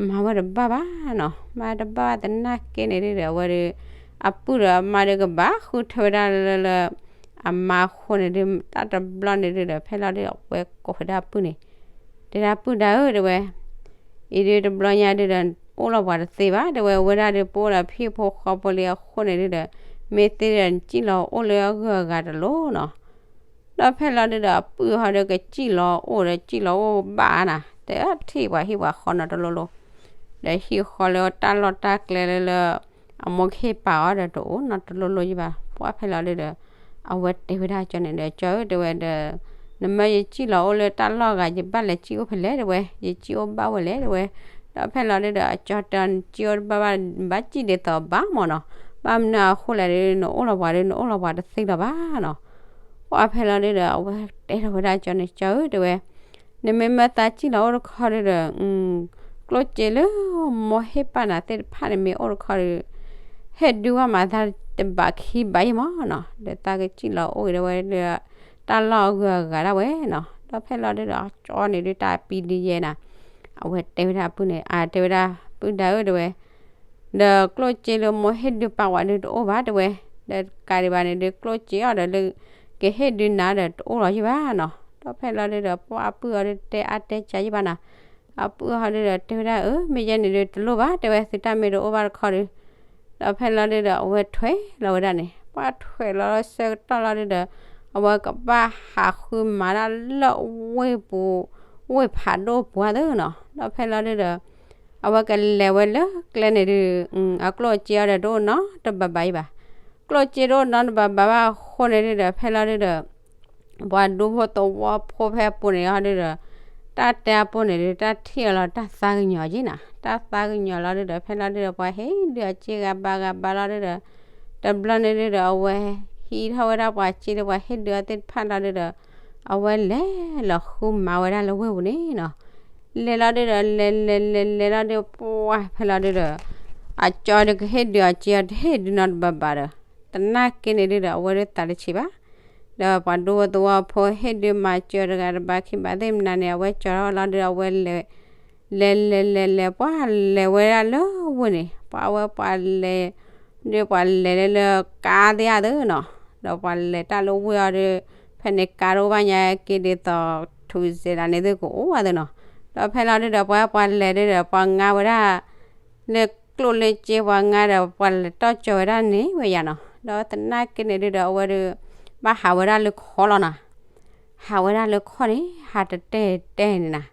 မၤဝဲတဘၣ်ဘၣ်နီၤ, မၤတဘၣ်ဘၣ်သနာ်က့န့ၣ်ဒုဒီး အဝဲဒုး အပုၢ်ဒီးအမါဒုးကဘၣ်ဃုထၢဝဲဒၣ်လၢလၢ အမါအဃိန့ၣ်ဒုး တၢ်တဘျီန့ၣ်ဒုဒီး ဖဲလီၤဒုဒီး အဝဲကိးဝဲဒၣ်အပုၢ်န့ၣ်, တဲဒၣ်ပုၢ်ဒၣ်ဧၢ တဲဝဲ, အံၤဒုးတဘျီညါဒုဒီး အိၣ်လီၤပှၤတသ့ဘၣ် တဲဝဲ, အိၣ်ဝဲဒၣ်ဒုးပအိၣ်ဒီးဖံဖိဃီဖိလံအဃိန့ၣ်ဒုဒီး မ့ၢ်သ့ဒီးနစံၣ်လီၤအိၣ်လၢအဂုၤအဂၤတလိၤနီၤ. ဒီးဖဲလီၤဒုဒီး အပုၢ်ဟီဒုးကစံၣ်လီၤအိၣ်ဒီးစံၣ်လီၤအိၣ်ဘၣ်နၤ, တထံၣ်ပှၤဟံၣ်ပှၤဃီနီတလိၤလိၤ, ဒီးဟံၣ်ဃီလၢတၢ်လီၢ်တၢ်ကျဲလၢလၢ အမိၢ်ကဟ့ၣ်ပာ်အီၤဒီးတအိၣ်နီတလိၤလိၤယဘၣ်. ပှၤဖဲလီၤဒုဒီး အဝဲတဲဝဲဒၣ်ကၠီန့ၣ်ဒီး ကၠီဧၢ တဲဝဲဒီး နမၢယစံၣ်လီၤအိၣ်လၢတၢ်လီၢ်ဂၤ ယဘၣ်လဲၤစံၣ်အိၣ်ဖဲလဲၣ် တဲဝဲ, ယစံၣ်အိၣ်ဘၣ်ဝဲလဲၣ် တဲဝဲ. ဒီးဖဲလီၤဒုဒီး အကၠီတဲအီၤ နစံၣ်အိၣ်တဘၣ်ဘၣ် နဘၣ်စံၣ်ဒ်သိးဘၣ်မၢ်နီၤ, ဘၣ်မနုၤအဃိလဲၣ်ဒုး နအိၣ်လီၤပှၤဒုး နအိၣ်လီၤပှၤတသ့လီၤဘၣ်နီၤ. ပှၤဖဲလီၤဒုဒီး အဝဲတဲထီၣ်ဝဲဒၣ်ကၠီန့ၣ် ကၠီဧၢ တဲဝဲ, နမ့ၢ်မၢသးစံၣ်လီၤအိၣ်တခီဒုဒီး ကျိၣ်စ့လၢမိၢ်ဟ့ၣ်ပာ်နၤသ့ၣ်တဖၣ်န့ၣ်မ့ၢ်အိၣ်တခီဒီး ဟ့ၣ်ဒုးဝဲမးသးတဘးခံဘးယံၤမၢ်နီၤ, ဒီးသးကစံၣ်လီၤအိၣ်ဂ့ၤဒၣ်ဝဲလၢ တၢ်လီၢ်အဂုၤအဂၤဒၣ်ဝဲနီၤ. ဒီးဖဲလီၤဒုဒီး ကၠီန့ၣ်ဒုးတၢ်ပံဒုယဲနၤ, အဝဲတဲဝဲဒၣ်ပုၢ်န့ၣ် အတဲဝဲဒၣ် ပုၢ်ဒၣ်ဧၢ တဲဝဲ ဒီးကျိၣ်စ့လၢမိၢ်ဟ့ၣ်ဒုးပာ်ဝဲဒုးတအိၣ်ဘၣ် တဲဝဲ, ဒီးတကးဒံးဘၣ်န့ၣ်ဒုး ကျိၣ်စ့အီၤဒီးလၢ ကဟ့ၣ်ဒုးနၤဒီးတအိၣ်လီၤယံၤဘၣ်နီၤ. ဒီးဖဲလီၤဒုဒီး ပှၤအပုၢ်အီၤဒုးတဲအါတဲကၢယံၤဘၣ်နၤ, အပုၢ်အီၤဒုဒီးတဲဝဲဒၣ် အၢ မ့ၢ်ယဲန့ၣ်ဒုးတလိၣ်ဘၣ် တဲဝဲ, သုတၢ်မ့ၢ်တအိၣ်ဘၣ်တခီဒုး ဒီးဖဲလီၤဒုဒီး အဝဲထွဲလီၤဝဲဒၣ်န့ၣ် ပှၤထွဲလီၤဆၢကတီၢ်လီၤဒုဒီး အဝဲကဘၣ်ဟးဃုမၤဒၣ်လၢဝ့ၢ်ပူၤ ဝ့ၢ်ဖးဒိၣ်ပူၤသ့နီၤ. ဒီးဖဲလီၤဒုဒီး အဝဲကလဲၤဝဲလၢကျဲန့ၣ်ဒုး အကျိၣ်အစ့အီၤဒီးတအိၣ်နီတဘးဘၣ်ယံၤဘၣ်. ကျိၣ်စ့တအိၣ်နီတဘးဘၣ်ဘၣ်အဃိန့ၣ်ဒုဒီး ဖဲလီၤဒုဒီး ပှၤဒူဖိသဝီဖိဖဲအပူၤန့ၣ်ဟီဒုဒီး တၢ်တဲအပူၤန့ၣ်ဒုး တၢ်ထံၣ်အီၤလီၤတၢ်သးကညီၤက့ၤနၤ, တၢ်သးကညီၤလီၤဒုဒီး ဖဲလီၤဒုဒီး ပှၤဟ့ၣ်ဒုးအစ့ဂၤဘၣ်ဂၤဘၣ်လီၤဒုဒီး တဘျီန့ၣ်ဒုဒီး အဝဲဟံးထီၣ်ဝဲဒၣ်ပှၤစ့လၢပှၤဟ့ၣ်ဒုးအီၤသ့ၣ်တဖၣ်လီၤဒုဒီး အဝဲလဲၤလီၤဃုမၤဝဲဒၣ်လၢဝ့ၢ်ပူၤန့ၣ်နီၤ. လဲၤလီၤဒုဒီး လဲၤလဲၤလဲၤလဲၤလီၤဒုး ပှၤဖဲလီၤဒုဒီး အကၠီဒုးကဟ့ၣ်ဒုးအီၤစ့အီၤ တဟ့ၣ်ဒုးနီတဘးဘၣ်ဒီး သနာ်က့န့ၣ်ဒုဒီး အဝဲဒုးသးတဆံးဘၣ်. ဒီးပှၤဒူဖိသဝီဖိဟ့ၣ်ဒုးမၤစၢၤတဂၤတဘၣ်ခံဘၣ်သ့ၣ်မနုၤန့ၣ် အဝဲကၠီထီၣ်လီၤဒုဒီး အဝဲလဲၤ လဲၤလဲၤလဲၤလဲၤ ပှၤလဲၤဝဲဒၣ်လၢဝ့ၢ်န့ၣ် ပှၤဝဲပှၤလဲၤ ဒုးပှၤလဲၤလၢလၢကါသ့ၣ်ဧါသ့နီၤ, ဒီးပှၤလဲၤတၢ်လၢဝ့ၢ်အီၤဒုး ဖဲန့ၣ်ကါတအိၣ်ဘၣ်ညါက့ဒ်သိး ထူစဲးဒၣ်န့ၣ်သ့ၣ်ကအိၣ်ဧါသ့နီၤ, ဒီးဖဲလီၤဒုဒီး ပှၤပှၤလဲၤဒုဒီး ပှၤငါဝဲဒၣ် လၢကျိၣ်လၢစ့ပှၤငါဒီး ပှၤလဲၤတီၢ်ကၠီၤဝဲဒၣ်န့ၣ်ဝဲယါနီၤ, ဒီးသနာ်က့န့ၣ်ဒုဒီး အဝဲဒုး ဘၣ်ဟးဝဲဒၣ်လၢခီလီၤနီၤ ဟးဝဲဒၣ်လၢခီၣ်န့ၣ် ဟးတတဲာ်တဲာ်န့ၣ်နၤ,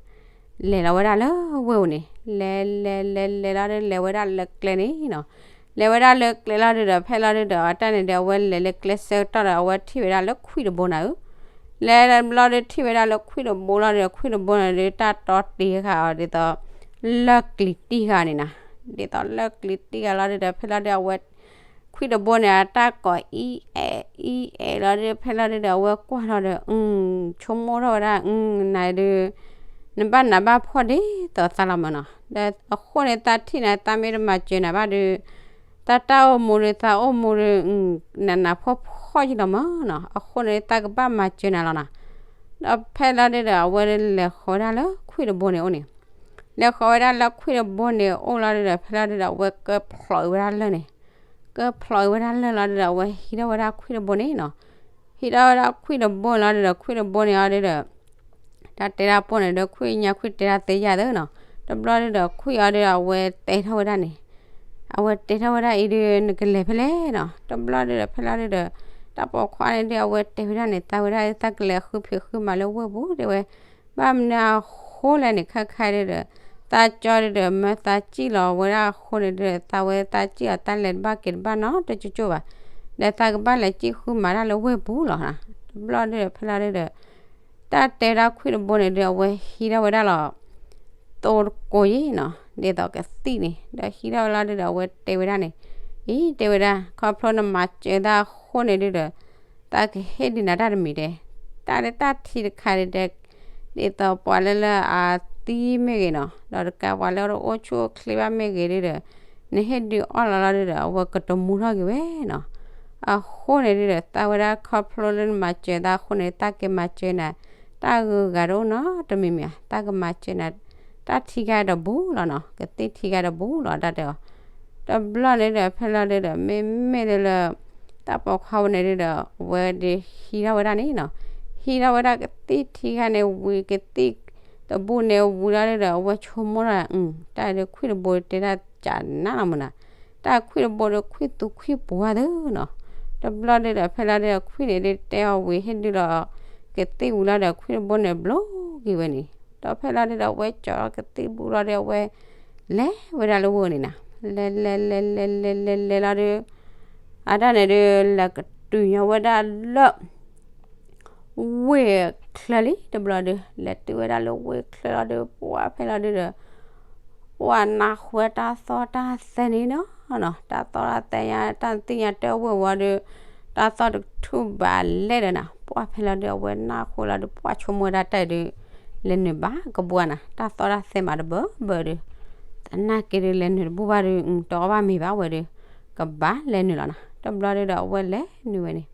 လဲၤလီၤဝဲဒၣ်လၢဝ့ၢ်ပူၤန့ၣ် လဲၤလဲၤလဲၤလဲၤလီၤဒုး လဲၤဝဲဒၣ်လၢကျဲန့ၣ်နီၤ, လဲၤဝဲဒၣ်လၢကျဲလီၤဒုဒီး ဖဲလီၤဒုဒီး အတၢ်န့ၣ်ဒီး အဝဲလဲၤလၢကျဲဆၢကတီၢ်ဒီး အဝဲထံၣ်ဝဲဒၣ်လၢခွံၣ်တဘိနၤဧၢ, လဲၤလီၤဒုးထံၣ်ဝဲဒၣ်လၢခွံၣ်တဘိလီၤဒုဒီး ခွံၣ်တဘိန့ၣ်ဒုး တၢ်တီတ့ၢ်ဃာ်အီၤဒ်သိး လၢၢ်ကျံၤတံၢ်ဃာ်န့ၣ်နၤ, ဒ်သိးလၢၢ်ကျံၤတံၢ်ဃာ်လီၤဒုဒီး ဖဲလီၤဒုး အဝဲ ခွံၣ်တဘိန့ၣ် အတၢ်ကိးအံၤအဲၣ်အံၤအဲၣ်လီၤဒုး ဖဲလီၤဒုဒီး အဝဲကွၢ်လီၤဒီး ဆိကမိၣ်ထီၣ်ဝဲဒၣ် နဒုး နဘၣ်နးဘၣ်ဖှီၣ်ဒ်သိးသးလီၤမၢ်နီၤ. ဒီးအဃိန့ၣ် သးထံၣ်နၤ သးမ့ၢ်တမၤစၢၤနၤဘၣ်ဒီး တၢ်တၢ်အိၣ်မူဒီး သးအိၣ်မူဒီး နးနးဖှီၣ်ဖှီၣ်ယံလီၤမၢ်နီၤ. အဃိန့ၣ် သးကဘၣ်မၤစၢၤနၤလီၤနီၤ. ဒီးဖဲလီၤဒုဒီး အဝဲလဲၤဃီၤဝဲဒၣ်လၢခွံၣ်တဘိန့ၣ်အိၣ်န့ၣ် လဲၤဃီၤဝဲဒၣ်လၢခွံၣ်တဘိန့ၣ်အိၣ်လီၤဒုဒီး ဖဲလီၤဒုဒီး အဝဲကၢဖျိးအံၤဝဲဒၣ်လၢၢ်န့ၣ် ကၢဖျိးအံၤဝဲဒၣ်လၢၢ်လီၤဒုဒီး အဝဲဟံးထီၣ်ဝဲဒၣ်ခွံၣ်တဘိန့ၣ်နီၤ. ဟံးထီၣ်ဝဲဒၣ်ခွံၣ်တဘိန့ၣ်လီၤဒုဒီး ခွံၣ်တဘိန့ၣ်အီၤဒုဒီး တၢ်တဲတၢ်ပိၢ်န့ၣ်ဒီး ခွံၣ်ညါခွံၣ်တဲတၢ်သ့ယၤသၢနီၤ. တဘျီဒုဒီး ခွံၣ်အီၤဒုဒီး အဝဲတဲထီၣ်ဝဲဒၣ်န့ၣ် အဝဲတဲထီၣ်ဝဲဒၣ်အံၤဒု နကလဲၤဖဲလဲၣ်နီၤ. တဘျီဒုဒီး ဖဲလီၤဒုဒီး တၢ်ပိာ်ခွါန့ၣ်ဒု အဝဲတဲဝဲဒၣ်န့ၣ် သးဝဲဒၣ် သးကလဲၤဃုဖံးဃုမၤလၢဝ့ၢ်ပူၤတဲဝဲ ဘၣ်မနုၤအဃိလဲၣ်န့ၣ် ခဲခါဒုဒီး သးကၠီဒုဒီး မၢသးစံၣ်လီၤဝဲဒၣ်အဃိန့ၣ်ဒုဒီး သးဝဲသးစံၣ်အီၤ တၢ်လဲၤတဘၣ်က့ၤတဘၣ်နီတကၠိကၠိဘၣ်. ဒီးသးကဘၣ်လဲၤစံၣ်ဃုမၤတၢ်လၢဝ့ၢ်ပူၤလီၤနီၤ. တဘျီဒုဒီး ဖဲလီၤဒုဒီး တၢ်တဲဒၣ်ခွံၣ်တဘိန့ၣ်ဒု အဝဲဟံးထီၣ်ဝဲဒၣ်လီၤ သိတကိးယံနီၤ ဒ်သိးကသံၣ်န့ၣ် ဒီးဟံးထီၣ်ဝဲလီၤဒုဒီး အဝဲတဲဝဲဒၣ်န့ၣ် အံၤ တဲဝဲဒၣ် ခီဖျိနမၤစၢၤသးအဃိန့ၣ်ဒုဒီး သးကဟ့ၣ်ဒုးနၤတၢ်တမံၤတဲ တၢ်လၢတၢ်ထံတခါဒုတဲ ဒ်သိးပှၤလၢလၢအသံမ့ၢ်ဂ့ၤနီၤ ဒီးတကးပှၤလၢတအိၣ်ဆူၣ်အိၣ်ချ့ဘၣ်မ့ၢ်ဂ့ၤဒုဒီး နဟ့ၣ်ဒုးအီၣ်လီၤလီၤဒုဒီး အဝဲကတမူထီၣ်က့ၤဝဲနီၤ. အဃိန့ၣ်ဒုဒီး သးဝဲဒၣ်ခီဖျိလၢနမၤစၢၤသးအဃိန့ၣ် သးက့ၤမၤစၢၤနၤ တၢ်ဂုၤဂၤတအိၣ်နီတမံၤမံၤဧါ သးကမၤစၢၤနၤ တၢ်ထံဂၤတဘူးလီၤနီၤ ကသံၣ်ထံဂၤတဘူးလီၤ တၢ်တဲအီၤ တဘျီန့ၣ်ဒီး ဖဲလီၤဒုဒီး မ့မ့ၢ်လၢလၢ တၢ်ပိာ်ခွါဝဲန့ၣ်ဒုဒီး အဝဲဒုးဟံးထီၣ်ဝဲဒၣ်န့ၣ်နီၤ ဟံးထီၣ်ဝဲဒၣ်ကသံၣ်ထံဂၤန့ၣ်ဝံၤ ကသံၣ်တဘူးန့ၣ်ဝံၤလီၤဒုဒီး အဝဲဆိကမိၣ်ထီၣ် တၢ်ဒုးခွံၣ်တဘိတဲဒၣ် ကနးလီၤမၢ်နီၤ တၢ်ခွံၣ်တဘိဒီး ခွံၣ်သူခွံၣ်ပူၤဝဲသ့နီၤ. တဘျီဒုဒီး ဖဲလီၤဒုဒီး ခွံၣ်န့ၣ်ဒုတဲအီၤဝံၤ ဟ့ၣ်ဒုလီၤ ကသံၣ်ဝံၤလီၤဒီး ခွံၣ်တဘိန့ၣ်ဘျိက့ၤဝဲန့ၣ် ဒီးဖဲလီၤဒုဒီး အဝဲကၠီၤလီၤကသံၣ်ဘူးလီၤဒီး အဝဲလဲၤဝဲဒၣ်လၢဝ့ၢ်န့ၣ်နီၤ လဲၤလဲၤလဲၤလဲၤလဲၤလဲၤလဲၤလီၤဒု အတၢ်န့ၣ်ဒု လဲၤကတုၤညီဝဲဒၣ်လၢ ဝ့ၢ်ချၢလံ တဘျီဒု လဲၤတုၤဝဲဒၣ်လၢဝ့ၢ်ချၢလီၤဒု ပှၢ်ဖဲလီၤဒုဒီး ပှၢ်နၢ်ဟူတၢ်သီၣ်တၢ်သဲန့ၣ်နီၤ တၢ်သီၣ်တၢ်သဲညါ တၢ်သ့ၣ်ညါတၢ်ဝ့ၢ်ဝံၤဒီး တၢ်သီၣ်တထူၣ်ဘးလဲၣ်ဒီးနီၤ ပှၢ်ဖဲလီၤဒု အဝဲနၢ်ဟူလီၤဒု ပှၢ်ဆိကမိၣ်ဝဲဒၣ်တၢ်ဒု လဲၤနုာ်ဘၣ်ကဘူၣ်ဧါနီၤ တၢ်သီၣ်တၢ်သဲမးတဘၢဘၢဒု သနာ်က့ဒု လဲၤနုာ်တဘူၣ်ဘၣ်ဒု တအီၣ်ဘၣ်မ့ၤဘၣ်ဝဲဒု ကဘၣ်လဲၤနုာ်လီၤနီၤ တဘျီဒုဒီး အဝဲလဲၤနုာ်ဝဲန့ၣ်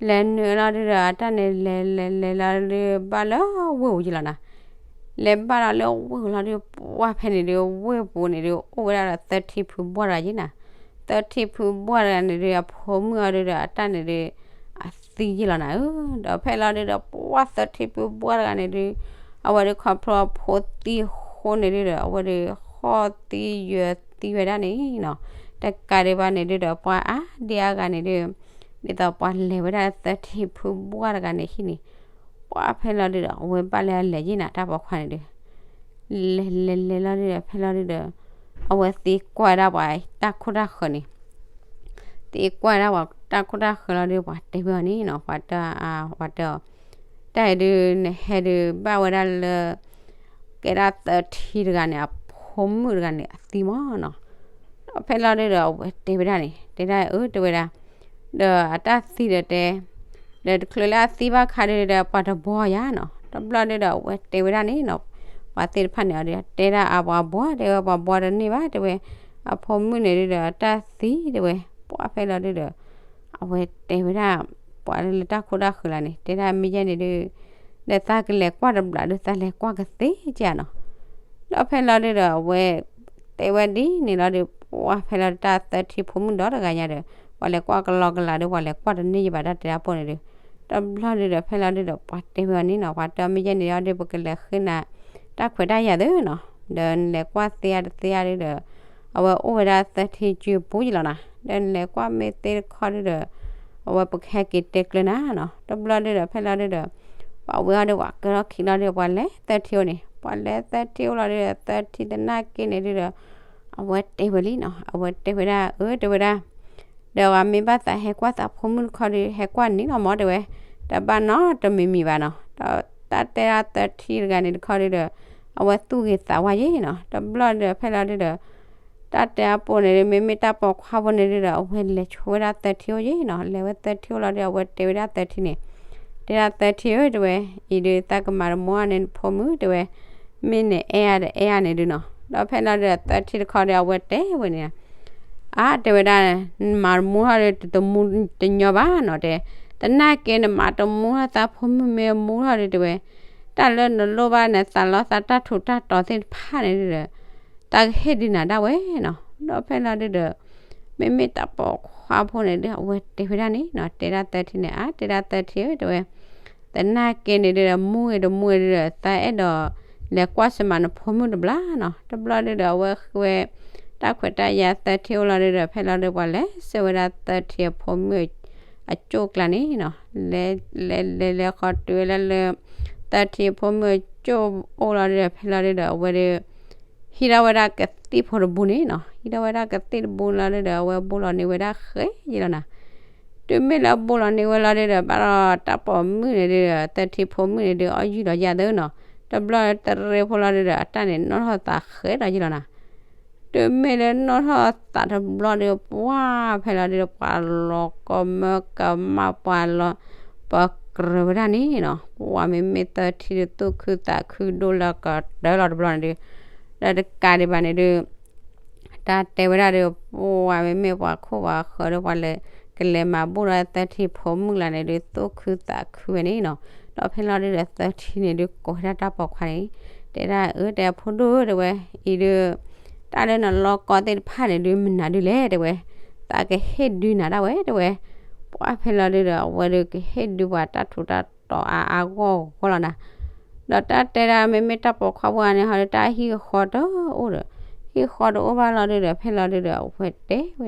လဲၤနုာ်လီၤဒုဒီး အတၢ်န့ၣ်လဲၤလဲၤလဲၤလီၤဒု ဘၣ်လၢဝ့ၢ်ပူၤယံလီၤနီၤ လဲၤဘၣ်လီၤလၢဝ့ၢ်ပူၤလီၤဒု ပှၢ်ဖဲန့ၣ်ဒု ဝ့ၢ်ပူၤန့ၣ်ဒု အိၣ်ဝဲဒၣ်ဒီးသၢထံဖုဘှၢ်တဂၤယံနီၤ သၢထံဖုဘှၢ်တဂၤန့ၣ်ဒု အဖိမုၣ်အီၤဒုဒီး အတၢ်န့ၣ်ဒု အသံယံလီၤနီၤဧၢ ဒီးဖဲလီၤဒုဒီး ပှၢ်သၢထံဖုဘှၢ်တဂၤန့ၣ်ဒု အဝဲဒု ခီဖျိအဖိသံအဃိန့ၣ်ဒုဒီး အဝဲဒု ဃီၣ်သံယၢၤသံဝဲဒၣ်န့ၣ်နီၤ တကးဒံးဘၣ်န့ၣ်ဒုဒီး ပှၤအါဒံအါဂၤန့ၣ်ဒု ဒ်သိးပှၤလဲၤဝဲဒၣ်သၢထံဖုဘှၢ်တဂၤန့ၣ်ဟံၣ်န့ၣ် ပှၢ်ဖဲလီၤဒုဒီး အဝဲဘၣ်လၢအလဲၤယံနီၤ တၢ်ပိာ်ခွါန့ၣ်ဒု လဲၤလဲၤလဲၤလီၤဒုဒီး ဖဲလီၤဒုဒီး အဝဲသံကွၢ်ဒၣ်ပှၤတၢ်ခိၣ်တၢ်ဃၢၤန့ၣ် သံကွၢ်ဒၣ်ပှၤတၢ်ခိၣ်တၢ်ဃၢၤလီၤဒု ပှၤတဲဝဲအီၤန့ၣ်နီၤ ပှၤတဲအီၤ ပှၤတဲအီၤ တၢ်အံၤဒု နဟဲဒုးဘၣ်ဝဲဒၣ်လၢ ကဲဒၣ်သၢထံတဂၤန့ၣ် အဖိမုၣ်တဂၤန့ၣ် အသံမးနီၤ ဒီးဖဲလီၤဒုဒီး အဝဲတဲဝဲဒၣ်န့ၣ် တဲဒၣ်အၢ တဲဝဲဒၣ် ဒီးအတၢ်သံဒီးတဲ ဒီးတချုးလၢအသံဘၣ်ခါဒုဒီး ပှၤတဘှီယၤနီၤ တဘျီဒုဒီး အဝဲတဲဝဲဒၣ်န့ၣ်နီၤ ပှၤသ့ၣ်တဖၣ်န့ၣ်အီၤဒု တဲဒၣ်အပှၤဘှီ တဲဝဲပှၤဘှီတန့ၢ်ဘၣ် တဲဝဲ အဖိမုၣ်န့ၣ်ဒုဒီး အတၢ်သံတဲဝဲ ပှၢ်ဖဲလီၤဒုဒီး အဝဲတဲဝဲဒၣ် ပှၤလၢတၢ်ခိၣ်တၢ်ဃၢၤလီၤန့ၣ် တဲဒၣ်မ့ၢ်ယဲန့ၣ်ဒု ဒီးသးကလဲၤကွၢ်တဘျီဒု သးလဲၤကွၢ်ကသ့ကနီၤ ဒီးဖဲလီၤဒုဒီး အဝဲတဲဝဲဒ်န့ၣ်လီၤဒု ပှၢ်ဖဲလီၤဒု တၢ်သၢထံဖိမုၣ်ဒီတဂၤညါဒီး ပှၤလဲၤကွၢ်ကလီကလီဒု ပှၤလဲၤကွၢ်တန့ၢ်ယဘၣ် တၢ်တဲတၢ်ပိၢ်န့ၣ်ဒု တဘျီဒုဒီး ဖဲလီၤဒုဒီး ပှၤတဲဝဲအီၤန့ၣ်နီၤ ပှၤတဲအီၤမ့ၢ်ယဲန့ၣ်လီၤဒု ပကလဲၤဃ့နၤ တၢ်ခွဲးတၢ်ယာ်သ့နီၤ ဒီးနလဲၤကွၢ်သ့အါတသ့အါဒုဒီး အဝဲအိၣ်ဝဲဒၣ်သၢထံစုပူၤယံလီၤနီၤ ဒီးနလဲၤကွၢ်မ့ၢ်သ့တခီဒုဒီး အဝဲပကဟဲက့ၤတဲကျၢၤနၤနီၤ တဘျီဒုဒီး ဖဲလီၤဒုဒီး ပှၤဝဲအီၤဒု ပှၤကၢထီၣ်ခံလီၤဒု ပှၤလဲၤသၢထံအိၣ်န့ၣ် ပှၤလဲၤသၢထံအိၣ်လီၤဒုဒီး သၢထံသနာ်က့န့ၣ်ဒုဒီး အဝဲတဲဝဲလံနီၤ အဝဲတဲဝဲဒၣ် အၢ တဲဝဲဒၣ် ဒီးပှၤမ့ၢ်ဘၣ်သးဟဲကွၢ်သးဖိမုၣ်တခီဒု ဟဲကွၢ်န့ၣ်လီၤမး တဲဝဲ တဘၣ်နီတမံၤမံၤဘၣ်နီၤ ဒီးတၢ်တဲဒၣ်သၢထံတဂၤန့ၣ်တခီဒုဒီး အဝဲသူၣ်ဂ့ၤသးဝါယံနီၤ တဘျီဒုဒီး ဖဲလီၤဒုဒီး တၢ်တဲအါပိၢ်န့ၣ်ဒု မ့မ့ၢ်တၢ်ပိာ်ခွါဖိန့ၣ်ဒုဒီး အဝဲလဲၤဆိဝဲဒၣ်သၢထံအိၣ်ယံနီၤ လဲၤဝဲသၢထံအိၣ်လီၤဒု အဝဲတဲဝဲဒၣ်သၢထံန့ၣ် တဲဒၣ်သၢထံဧၢ တဲဝဲ, အံၤဒုးသးကမၤတမူအီၤန့ၣ်နဖိမုၣ် တဲဝဲ, မ့ၢ်နအဲၣ်အါတအဲၣ်အါန့ၣ်ဒုးနီၤ. ဒီးဖဲလီၤဒုးသၢထံတခီဒီး အဝဲတဲဝဲန့ၣ်, အါ တဲဝဲဒၣ်, နမၤတမူထီၣ်ဒီးတမူတညီဘၣ်နီၤ တဲ, သနာ်က့နမၤတမူထီၣ်သးဖိမုၣ်မ့ၢ်မူထီၣ်ဒီး တဲဝဲ, တၢ်လၢနလိၣ်ဘၣ်နသးလီသးတၢ်ထူးတၢ်တီၤသ့ၣ်တဖၣ်န့ၣ်ဒုးဒီး သးကဟ့ၣ်ဒုးနၤဒၣ်ဝဲနီၤ. ဒီးဖဲလီၤဒုးဒီး မ့မ့ၢ်တၢ်ပိာ်ခွါဖိန့ၣ်ဒုး အဝဲတဲဝဲဒၣ်န့ၣ်နီၤ, တဲဒၣ်သၢထံန့ၣ် အါ တဲဒၣ်သၢထံဧၢ တဲဝဲ, သနာ်က့န့ၣ်ဒုးဒီး မူဂ့ၤတမူဂ့ၤဒုးဒီး သးအဲၣ်ဒိးလဲၤကွၢ်စၢၤမၤနဖိမုၣ်တဘျီနီၤ. တဘျီဒုးဒီး အဝဲဃ့ဝဲတၢ်ခွဲးတၢ်ယာ်သၢထံအိၣ်လီၤဒုးဒီး ဖဲလီၤဒုးပှၤလဲၤဆှၢဝဲဒၣ်သၢထံအဖိမုၣ်အကၠိၣ်ကျါန့ၣ်နီၤ. လဲၤလဲၤလဲၤလဲၤဃီတုၤဝဲလၢလၢ သၢထံအဖိမုၣ်အကၠိၣ်အိၣ်လီၤဒုးဒီး ဖဲလီၤဒုးဒီး အဝဲဒုး ဟံးထီၣ်ဝဲဒၣ်ကသံၣ်ဖိတဘိန့ၣ်နီၤ. ဟံးထီၣ်ဝဲဒၣ်ကသံၣ်တဘိလီၤဒုးဒီး အဝဲဘိလီၤန့ၢ်ဝဲဒၣ်ဃဲယံလီၤနၤ. တုၤမ့ၢ်လၢဘိလီၤန့ၢ်ဝဲလီၤဒုးဒီး ဘၣ်ဒီးတၢ်ပိာ်မုၣ်န့ၣ်ဒုးဒီး သၢထံဖိမုၣ်န့ၣ်ဒုး အီၣ်ယုၢ်ဒီးယၤသၢနီၤ. တဘျီတရ့ဖိလီၤဒုးဒီး အတၢ်န့ၣ်နီၣ်ထီၣ်သးဃဲဒီးယံလီၤနၤ. တုၤမ့ၢ်လၢနီၣ်ထီၣ်သးတဘျီဒီး ပှၤဖဲလီၤဒုးဒီး ပှၤလီၤကီမၢကမၣ် ပှၤလီၤ ပှၤကြၢးဝဲဒၣ်န့ၣ်နီၤ. ပှၤမ့မ့ၢ်သၢထံဒုးသူၣ်ခုသးခုဒိၣ်လၢကတၢၢ်လီၤတဘျီန့ၣ်ဒုး ဒီးတကးဒံးဘၣ်န့ၣ်ဒုး တၢ်တဲဝဲဒၣ်ဒီး ပှၤမ့မ့ၢ်ပှၤခိၣ်ပှၤဃၢၤဒီး ပှၤလဲၤကလဲၤမၤဘူၣ်ဒီးသၢထံဖိမုၣ်လၢန့ၣ်ဒုး သူၣ်ခုသးခုဝဲန့ၣ်နီၤ. ဒီးဖဲလီၤဒုးဒီး သၢထံန့ၣ်ဒုး ကိးဝဲဒၣ်တၢ်ပိာ်ခွါန့ၣ် တဲဒၣ်အၢ တဲအဖိဒိၣ်ဧၢ တဲဝဲ, အံၤဒုး တၢ်လၢနလီၢ်ကီသ့ၣ်တဖၣ်န့ၣ်ဒုး မနုၤဒုးလဲၣ် တဲဝဲ, သးကဟ့ၣ်ဒုးနၤဒၣ်ဝဲ တဲဝဲ. ပှၤဖဲလီၤဒုးဒီး အဝဲဒုးကဟ့ၣ်ဒုးပှၤတၢ်ထူးတၢ်တီၤအါအါဂီၢ်ဂီၢ်လီၤနၤ. ဒီးတၢ်တဲဒၣ် မ့မ့ၢ်တၢ်ပိာ်ခွါဖိန့ၣ်ဟီဒီး တၢ်ဟံၣ်ဃီတအိၣ်ဒီး ဟံၣ်ဃီတအိၣ်ဘၣ်လီၤဒုးဒီး ဖဲလီၤဒုးဒီး အဝဲတဲဝဲန့ၣ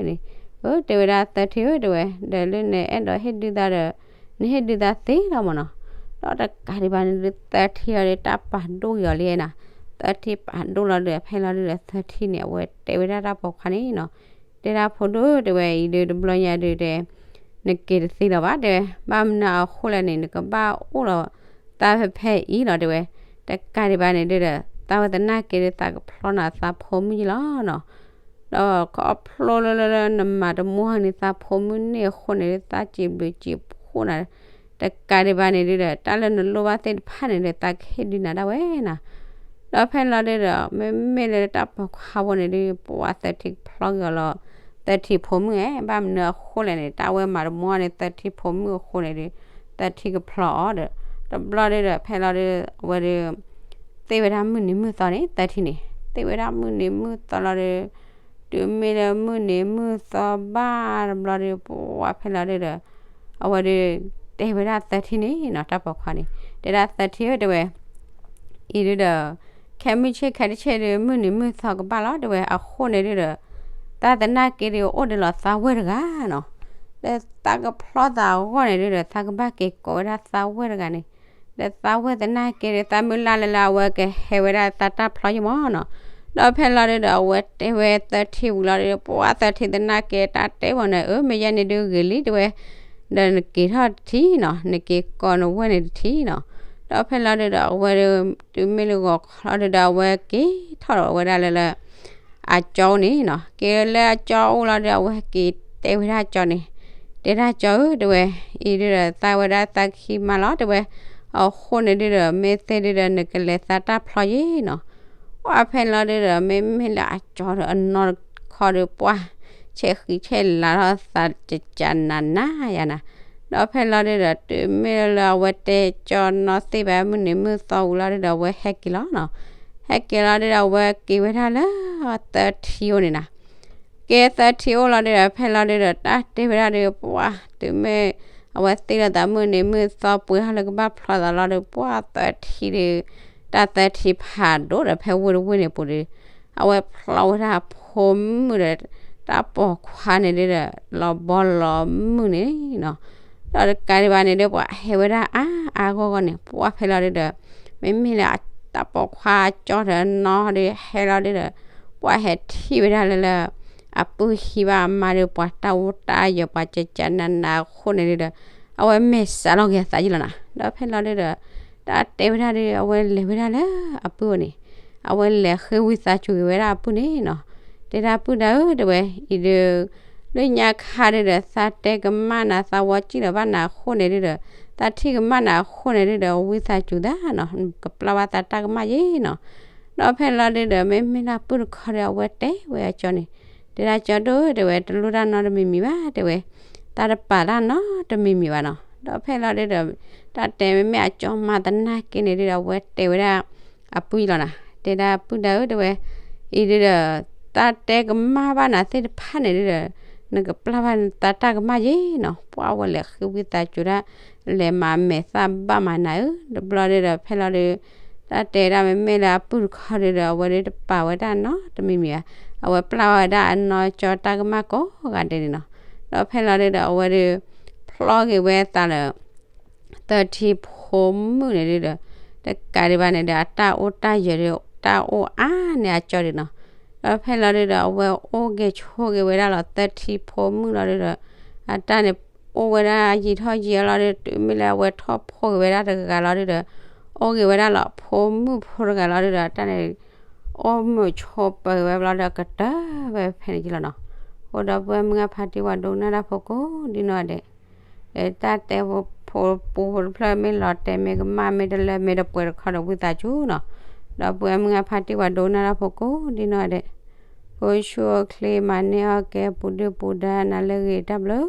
်, အၢ တဲဝဲဒၣ်သၢထံဧၢ တဲဝဲ, ဒီးလၢနအဲၣ်ဒိးဟ့ၣ်ဒုးသးဒီး နဟ့ၣ်ဒုးသးသ့လီၤမၢ်နီၤ. ဒီးတကးဒံးဘၣ်န့ၣ်ဒုး သၢထံအီၤဒီး တၢ်ပာ်ဒိၣ်က့ၤအီၤလံနၤ. သၢထံပာ်ဒိၣ်လီၤဒုးဒီး ဖဲလီၤဒုးဒီး သၢထံန့ၣ် အဝဲတဲဝဲဒၣ်တၢ်ပိာ်ခွါန့ၣ်နီၤ, တဲဒၣ်ဖိဒိၣ် တဲဝဲ, အံၤဒုးတဘျီညါဒုးတဲ နက့ၤတသ့လၢၤဘၣ် တဲဝဲ, ဘၣ်မနုၤအဃိလဲၣ်န့ၣ် နကဘၣ်အိၣ်လီၤသးဖဲဖဲအံၤလီၤ တဲဝဲ. တကးဒံးဘၣ်န့ၣ်ဒုးဒီး သးဝဲသနာ်က့ဒုး သးကဖျီနၤသးဖိမုၣ်ယံလီၤနီၤ. ဒီးခီဖျိလၢလၢလၢနမၤတမူဟီန့ၣ် သးဖိမုၣ်န့ၣ်အဃိန့ၣ်ဒုး သးစံးဘျုးစံးဖှိၣ်နၤ, တကးဒံးဘၣ်န့ၣ်ဒုးဒီး တၢ်လၢနလိၣ်ဘၣ်သ့ၣ်တဖၣ်န့ၣ်ဒုး သးကဟ့ၣ်ဒုးနၤဒၣ်ဝဲနၤ. ဒီးဖဲလီၤဒုးဒီး မ့မ့ၢ်လၢတၢ်ပိာ်ခွါဖိန့ၣ်ဒုး ပှၤသၢထံဖျီက့ၤအီၤလီၤ, သၢထံဖိမုၣ်ဧၢ, ဘၣ်မနုၤအဃိလဲၣ်န့ၣ် တၢ်ဝဲမၤတမူန့ၣ် သၢထံဖိမုၣ်အဃိန့ၣ်ဒုး သၢထံကဖျီအီၤဒီး တဘျီဒုးဒီး ဖဲလီၤဒုး အဝဲဒုး သ့ၣ်ဝဲဒၣ်မုၢ်နံၤမုၢ်သီန့ၣ် သၢထံန့ၣ် သ့ၣ်ဝဲဒၣ်မုၢ်နံၤမုၢ်သီလီၤဒုး တုၤမ့ၢ်လၢမုၢ်နံၤမုၢ်သီဘၣ်တဘျီဒုး ပှၤဖဲလီၤဒုးဒီး အဝဲဒုး တဲဝဲဒၣ်သၢထံန့ၣ်နီၤ တၢ်ပိာ်ခွါန့ၣ် တဲဒၣ်သၢထံဧၢ တဲဝဲ, အံၤဒုးဒီး ခဲမုၢ်ဆ့ၣ်ခဲတဆ့ၣ်ဒုး မုၢ်နံၤမုၢ်သီကဘၣ်လီၤ တဲဝဲ, အဃိန့ၣ်ဒုးဒီး သးသနာ်က့ဒုး အိၣ်ဒုးလီၤသးဝဲၢ်တဂၤနီၤ, ဒီးသးကဖျီသးအဂီၢ်န့ၣ်ဒုးဒီး သးကဘၣ်က့ၤကိးဝဲဒၣ်သးဝဲၢ်တဂၤန့ၣ် ဒီးသးဝဲၢ်သနာ်က့ဒီး သးမုၢ်လၢ်လၢ်လၢအဝဲကဟဲဝဲဒၣ်သးတၢ်ဖျီယံမၢ်နီၤ. ဒီးဖဲလီၤဒုးဒီး အဝဲတဲဝဲသၢထံဝံၤလီၤဒီး ပှၤသၢထံသနာ်က့ တၢ်တဲဝဲန့ၣ် အၢ မ့ၢ်ယဲန့ၣ်ဒုးဂ့ၤလံ တဲဝဲ, ဒီးနက့ၤထီၣ်တထံၣ်နီၤ, နက့ၤကိးနဝဲၢ်န့ၣ်တထံၣ်နီၤ. ဒီးဖဲလီၤဒုးဒီး အဝဲဒုး တုၤမ့ၢ်လၢဂီၤခီလီၤဒုးဒီး အဝဲက့ၤထီၣ်ဒီးဝဲဒၣ်လၢလၢ အကၠီအိၣ်န့ၣ်နီၤ, က့ၤလၢအကၠီအိၣ်လီၤဒီး အဝဲက့ၤတဲဝဲဒၣ်ကၠီန့ၣ်, တဲဒၣ်ကၠီဧၢ တဲဝဲ, အံၤဒုးဒီး သးဝဲဒၣ်သးခံမါလီၤ တဲဝဲ, အဃိန့ၣ်ဒုးဒီး မ့ၢ်သ့ဒုးဒီး နကလဲၤသးတၢ်ဖျီယံနီၤ. ပှၤဖဲလီၤဒုးဒီး မ့မ့ၢ်လၢအကၠီဒီး အနီၢ်တခီဒီး ပှၤဆဲးဃံဆဲးလၤထီၣ်သးကကနးနးယၤနၤ. ဒီးဖဲလီၤဒုးဒီး တုၤမ့ၢ်လၢအဝဲတဲကၠီနီၢ်သ့ၣ်ဘၣ် မုၢ်နံၤမုၢ်သီဝံၤလီၤဒုးဒီး အဝဲဟဲက့ၤလီၤနီၤ. ဟဲက့ၤလီၤဒုးဒီး အဝဲက့ၤဝဲဒၣ်လၢသၢထံအိၣ်န့ၣ်နၤ. က့ၤသၢထံအိၣ်လီၤဒုးဒီး ဖဲလီၤဒုးဒီး တၢ်တဲဝဲဒၣ်ဒီး ပှၤတုၤမ့ၢ် အဝဲသ့ၣ်လီၤသးမုၢ်နံၤမုၢ်သီပှဲၤထီၣ်လၢကဘၣ်ဖျီသးလီၤဒီး ပှၤသၢထံဒီး တၢ်သၢထံဖးဒိၣ်ဒီး ဖဲဝ့ၢ်တဝ့ၢ်န့ၣ်ပူၤဒီး အဝဲဖျီဝဲဒၣ်ဖိမုၣ်ဒီး တၢ်ပိာ်ခွါန့ၣ်ဒုးဒီး လီၤဘီလီၤမုၢ်န့ၣ်နီၤ. ဒီးတကးဒံးဘၣ်န့ၣ်ဒီး ပှၤဟဲဝဲဒၣ်အါအါဂီၢ်ဂီၢ်န့ၣ် ပှၤဖဲလီၤဒုးဒီး မ့မ့ၢ်လၢတၢ်ပိာ်ခွါကၠီဒီးနီၢ်ဒီးဟဲလီၤဒုးဒီး ပှၤဟဲထံၣ်ဝဲဒၣ်လၢလၢ အပုၢ်ဟံးဘၣ်အမါဒီး ပှၤတၢ်ဝူတၢ်ယၢၤ ပှၤကကနးနးအဃိန့ၣ်ဒုးဒီး အဝဲမဲာ်စးလီၤက့ၤအသးယံလီၤနၤ. ဒီးဖဲလီၤဒုးဒီး တၢ်တဲဝဲဒၣ်ဒီး အဝဲလဲၤဝဲဒၣ်လၢအပုၢ်န့ၣ် အဝဲလဲၤဃ့ဝံသးစူၤက့ၤဝဲဒၣ်အပုၢ်န့ၣ်နီၤ. တဲဒၣ်ပုၢ်ဒၣ်ဧၢ တဲဝဲ အံၤဒုး လၢညါခါဒုးဒီး သးတဲကမၣ်နၤ သးဝီစံၣ်လီၤဘၣ်နၤအဃိန့ၣ်ဒုးဒီး သးထံၣ်ကမၣ်နၤအဃိန့ၣ်ဒုဒီး ဝံသးစူၤသးနီၤ, ကပျၢ်ဘၣ်သးတၢ်ကမၣ်ယ့နီၤ. ဒီးဖဲလီၤဒုဒီး မ့မ့ၢ်လၢအပုၢ်တခီဒီး အဝဲတဲဝဲအကၠီန့ၣ်, တဲဒၣ်ကၠီဒိၣ် တဲဝဲ တလိၣ်တၢ်နီတမံၤမံၤဘၣ် တဲဝဲ, သးတပာ်တၢ်နီတမံၤမံၤဘၣ်နီၤ. ဒီးဖဲလီၤဒုဒီး တၢ်တဲမ့မ့ၢ်အကၠီမၤသနာ်က့န့ၣ်ဒုဒီး အဝဲတဲဝဲဒၣ် အပုၢ်လီၤနၤ, တဲဒၣ်ပုၢ်ဒၣ်ဧၢ တဲဝဲ, အံၤဒုဒီး တၢ်တဲကမၣ်ဘၣ်နၤသ့ၣ်တဖၣ်န့ၣ်ဒုဒီး နကပျၢ်ဘၣ်သးတၢ်ကမၣ်ယ့နီၤ. ပှၢ်ဝဲလဲၤဃ့ဝံသးစူၤဒၣ် လဲၤမၤမဲာ်သၣ်ဘၣ်မးနၤဧၢ, တဘျီဒုဒီး ဖဲလီၤဒု တၢ်တဲဒၣ်မ့မ့ၢ်လၢအပုၢ်တခီဒုဒီး အဝဲဒုတပာ်ဝဲဒၣ်နီတမံၤမံၤဧါ, အဝဲပျၢ်ဝဲဒၣ်အနီၢ်ကၠီတၢ်ကမၣ်ကိးဂၤဒဲးန့ၣ်နီၤ. ဒီးဖဲလီၤဒုဒီး အဝဲဒု ဖျီက့ၤဝဲသးလၢ သၢထံဖိမုၣ်န့ၣ်ဒုဒီး တကးဒံးဘၣ်န့ၣ်ဒီး အတၢ်အိၣ်တၢ်ယၢၤဒု တၢ်အိၣ်အါန့ၢ်အကၠီဒုနီၤ. ဒီးဖဲလီၤဒုဒီး အဝဲအိၣ်က့ၤဆိးက့ၤဝဲဒၣ်လီၤ သၢထံဖိမုၣ်လီၤဒုဒီး အတၢ်န့ၣ် အိၣ်ဝဲဒၣ်ယံာ်ထီၣ်ယံာ်အလီၤဒု တုၤမ့ၢ်လၢအဝဲထီၣ်ဖိးက့ၤဝဲဒၣ်တဂၤလီၤဒုဒီး အိၣ်က့ၤဝဲဒၣ်လီၤ ဖိမုၣ်ဖိတဂၤလီၤဒုဒီး အတၢ်န့ၣ် အိၣ်မုာ်ဆိးပၢၤက့ၤဝဲဘျီဒီး ကတၢၢ်ဝဲဖဲန့ၣ်က့လီၤနီၤ. အဃိဒီပုၢ်ဝဲၢ်မုၢ်ဂၢ်ဖါတံၢ်ဝဲဒိကနၣ်တၢ်ဖိကိးဒ်နီၢ်ဂၤဒဲး တၢ်တဲဖိပူဖိတဖျၢၣ် မ့ၢ်လီၤတဲာ်မ့ၢ်ကမၣ်မ့ၢ်တလၢမ့ၢ်တပှဲၤတခီဒီး ဝံသးစူၤနီၤ. ဒီပုၢ်ဝဲၢ်မုၢ်ဂၢ်ဖါတံၢ်ဝဲဒိကနၣ်တၢ်ဖိကိးဒ်နီၢ်ဂၤဒဲး ကိးဆူၣ်အိၣ်ချ့ မၤန့ၢ်အီၣ်ကဲ ပူၤဒုၣ်ပူၤဒါ နၤလၢအဂ့ၤ တၢ်ဘျုး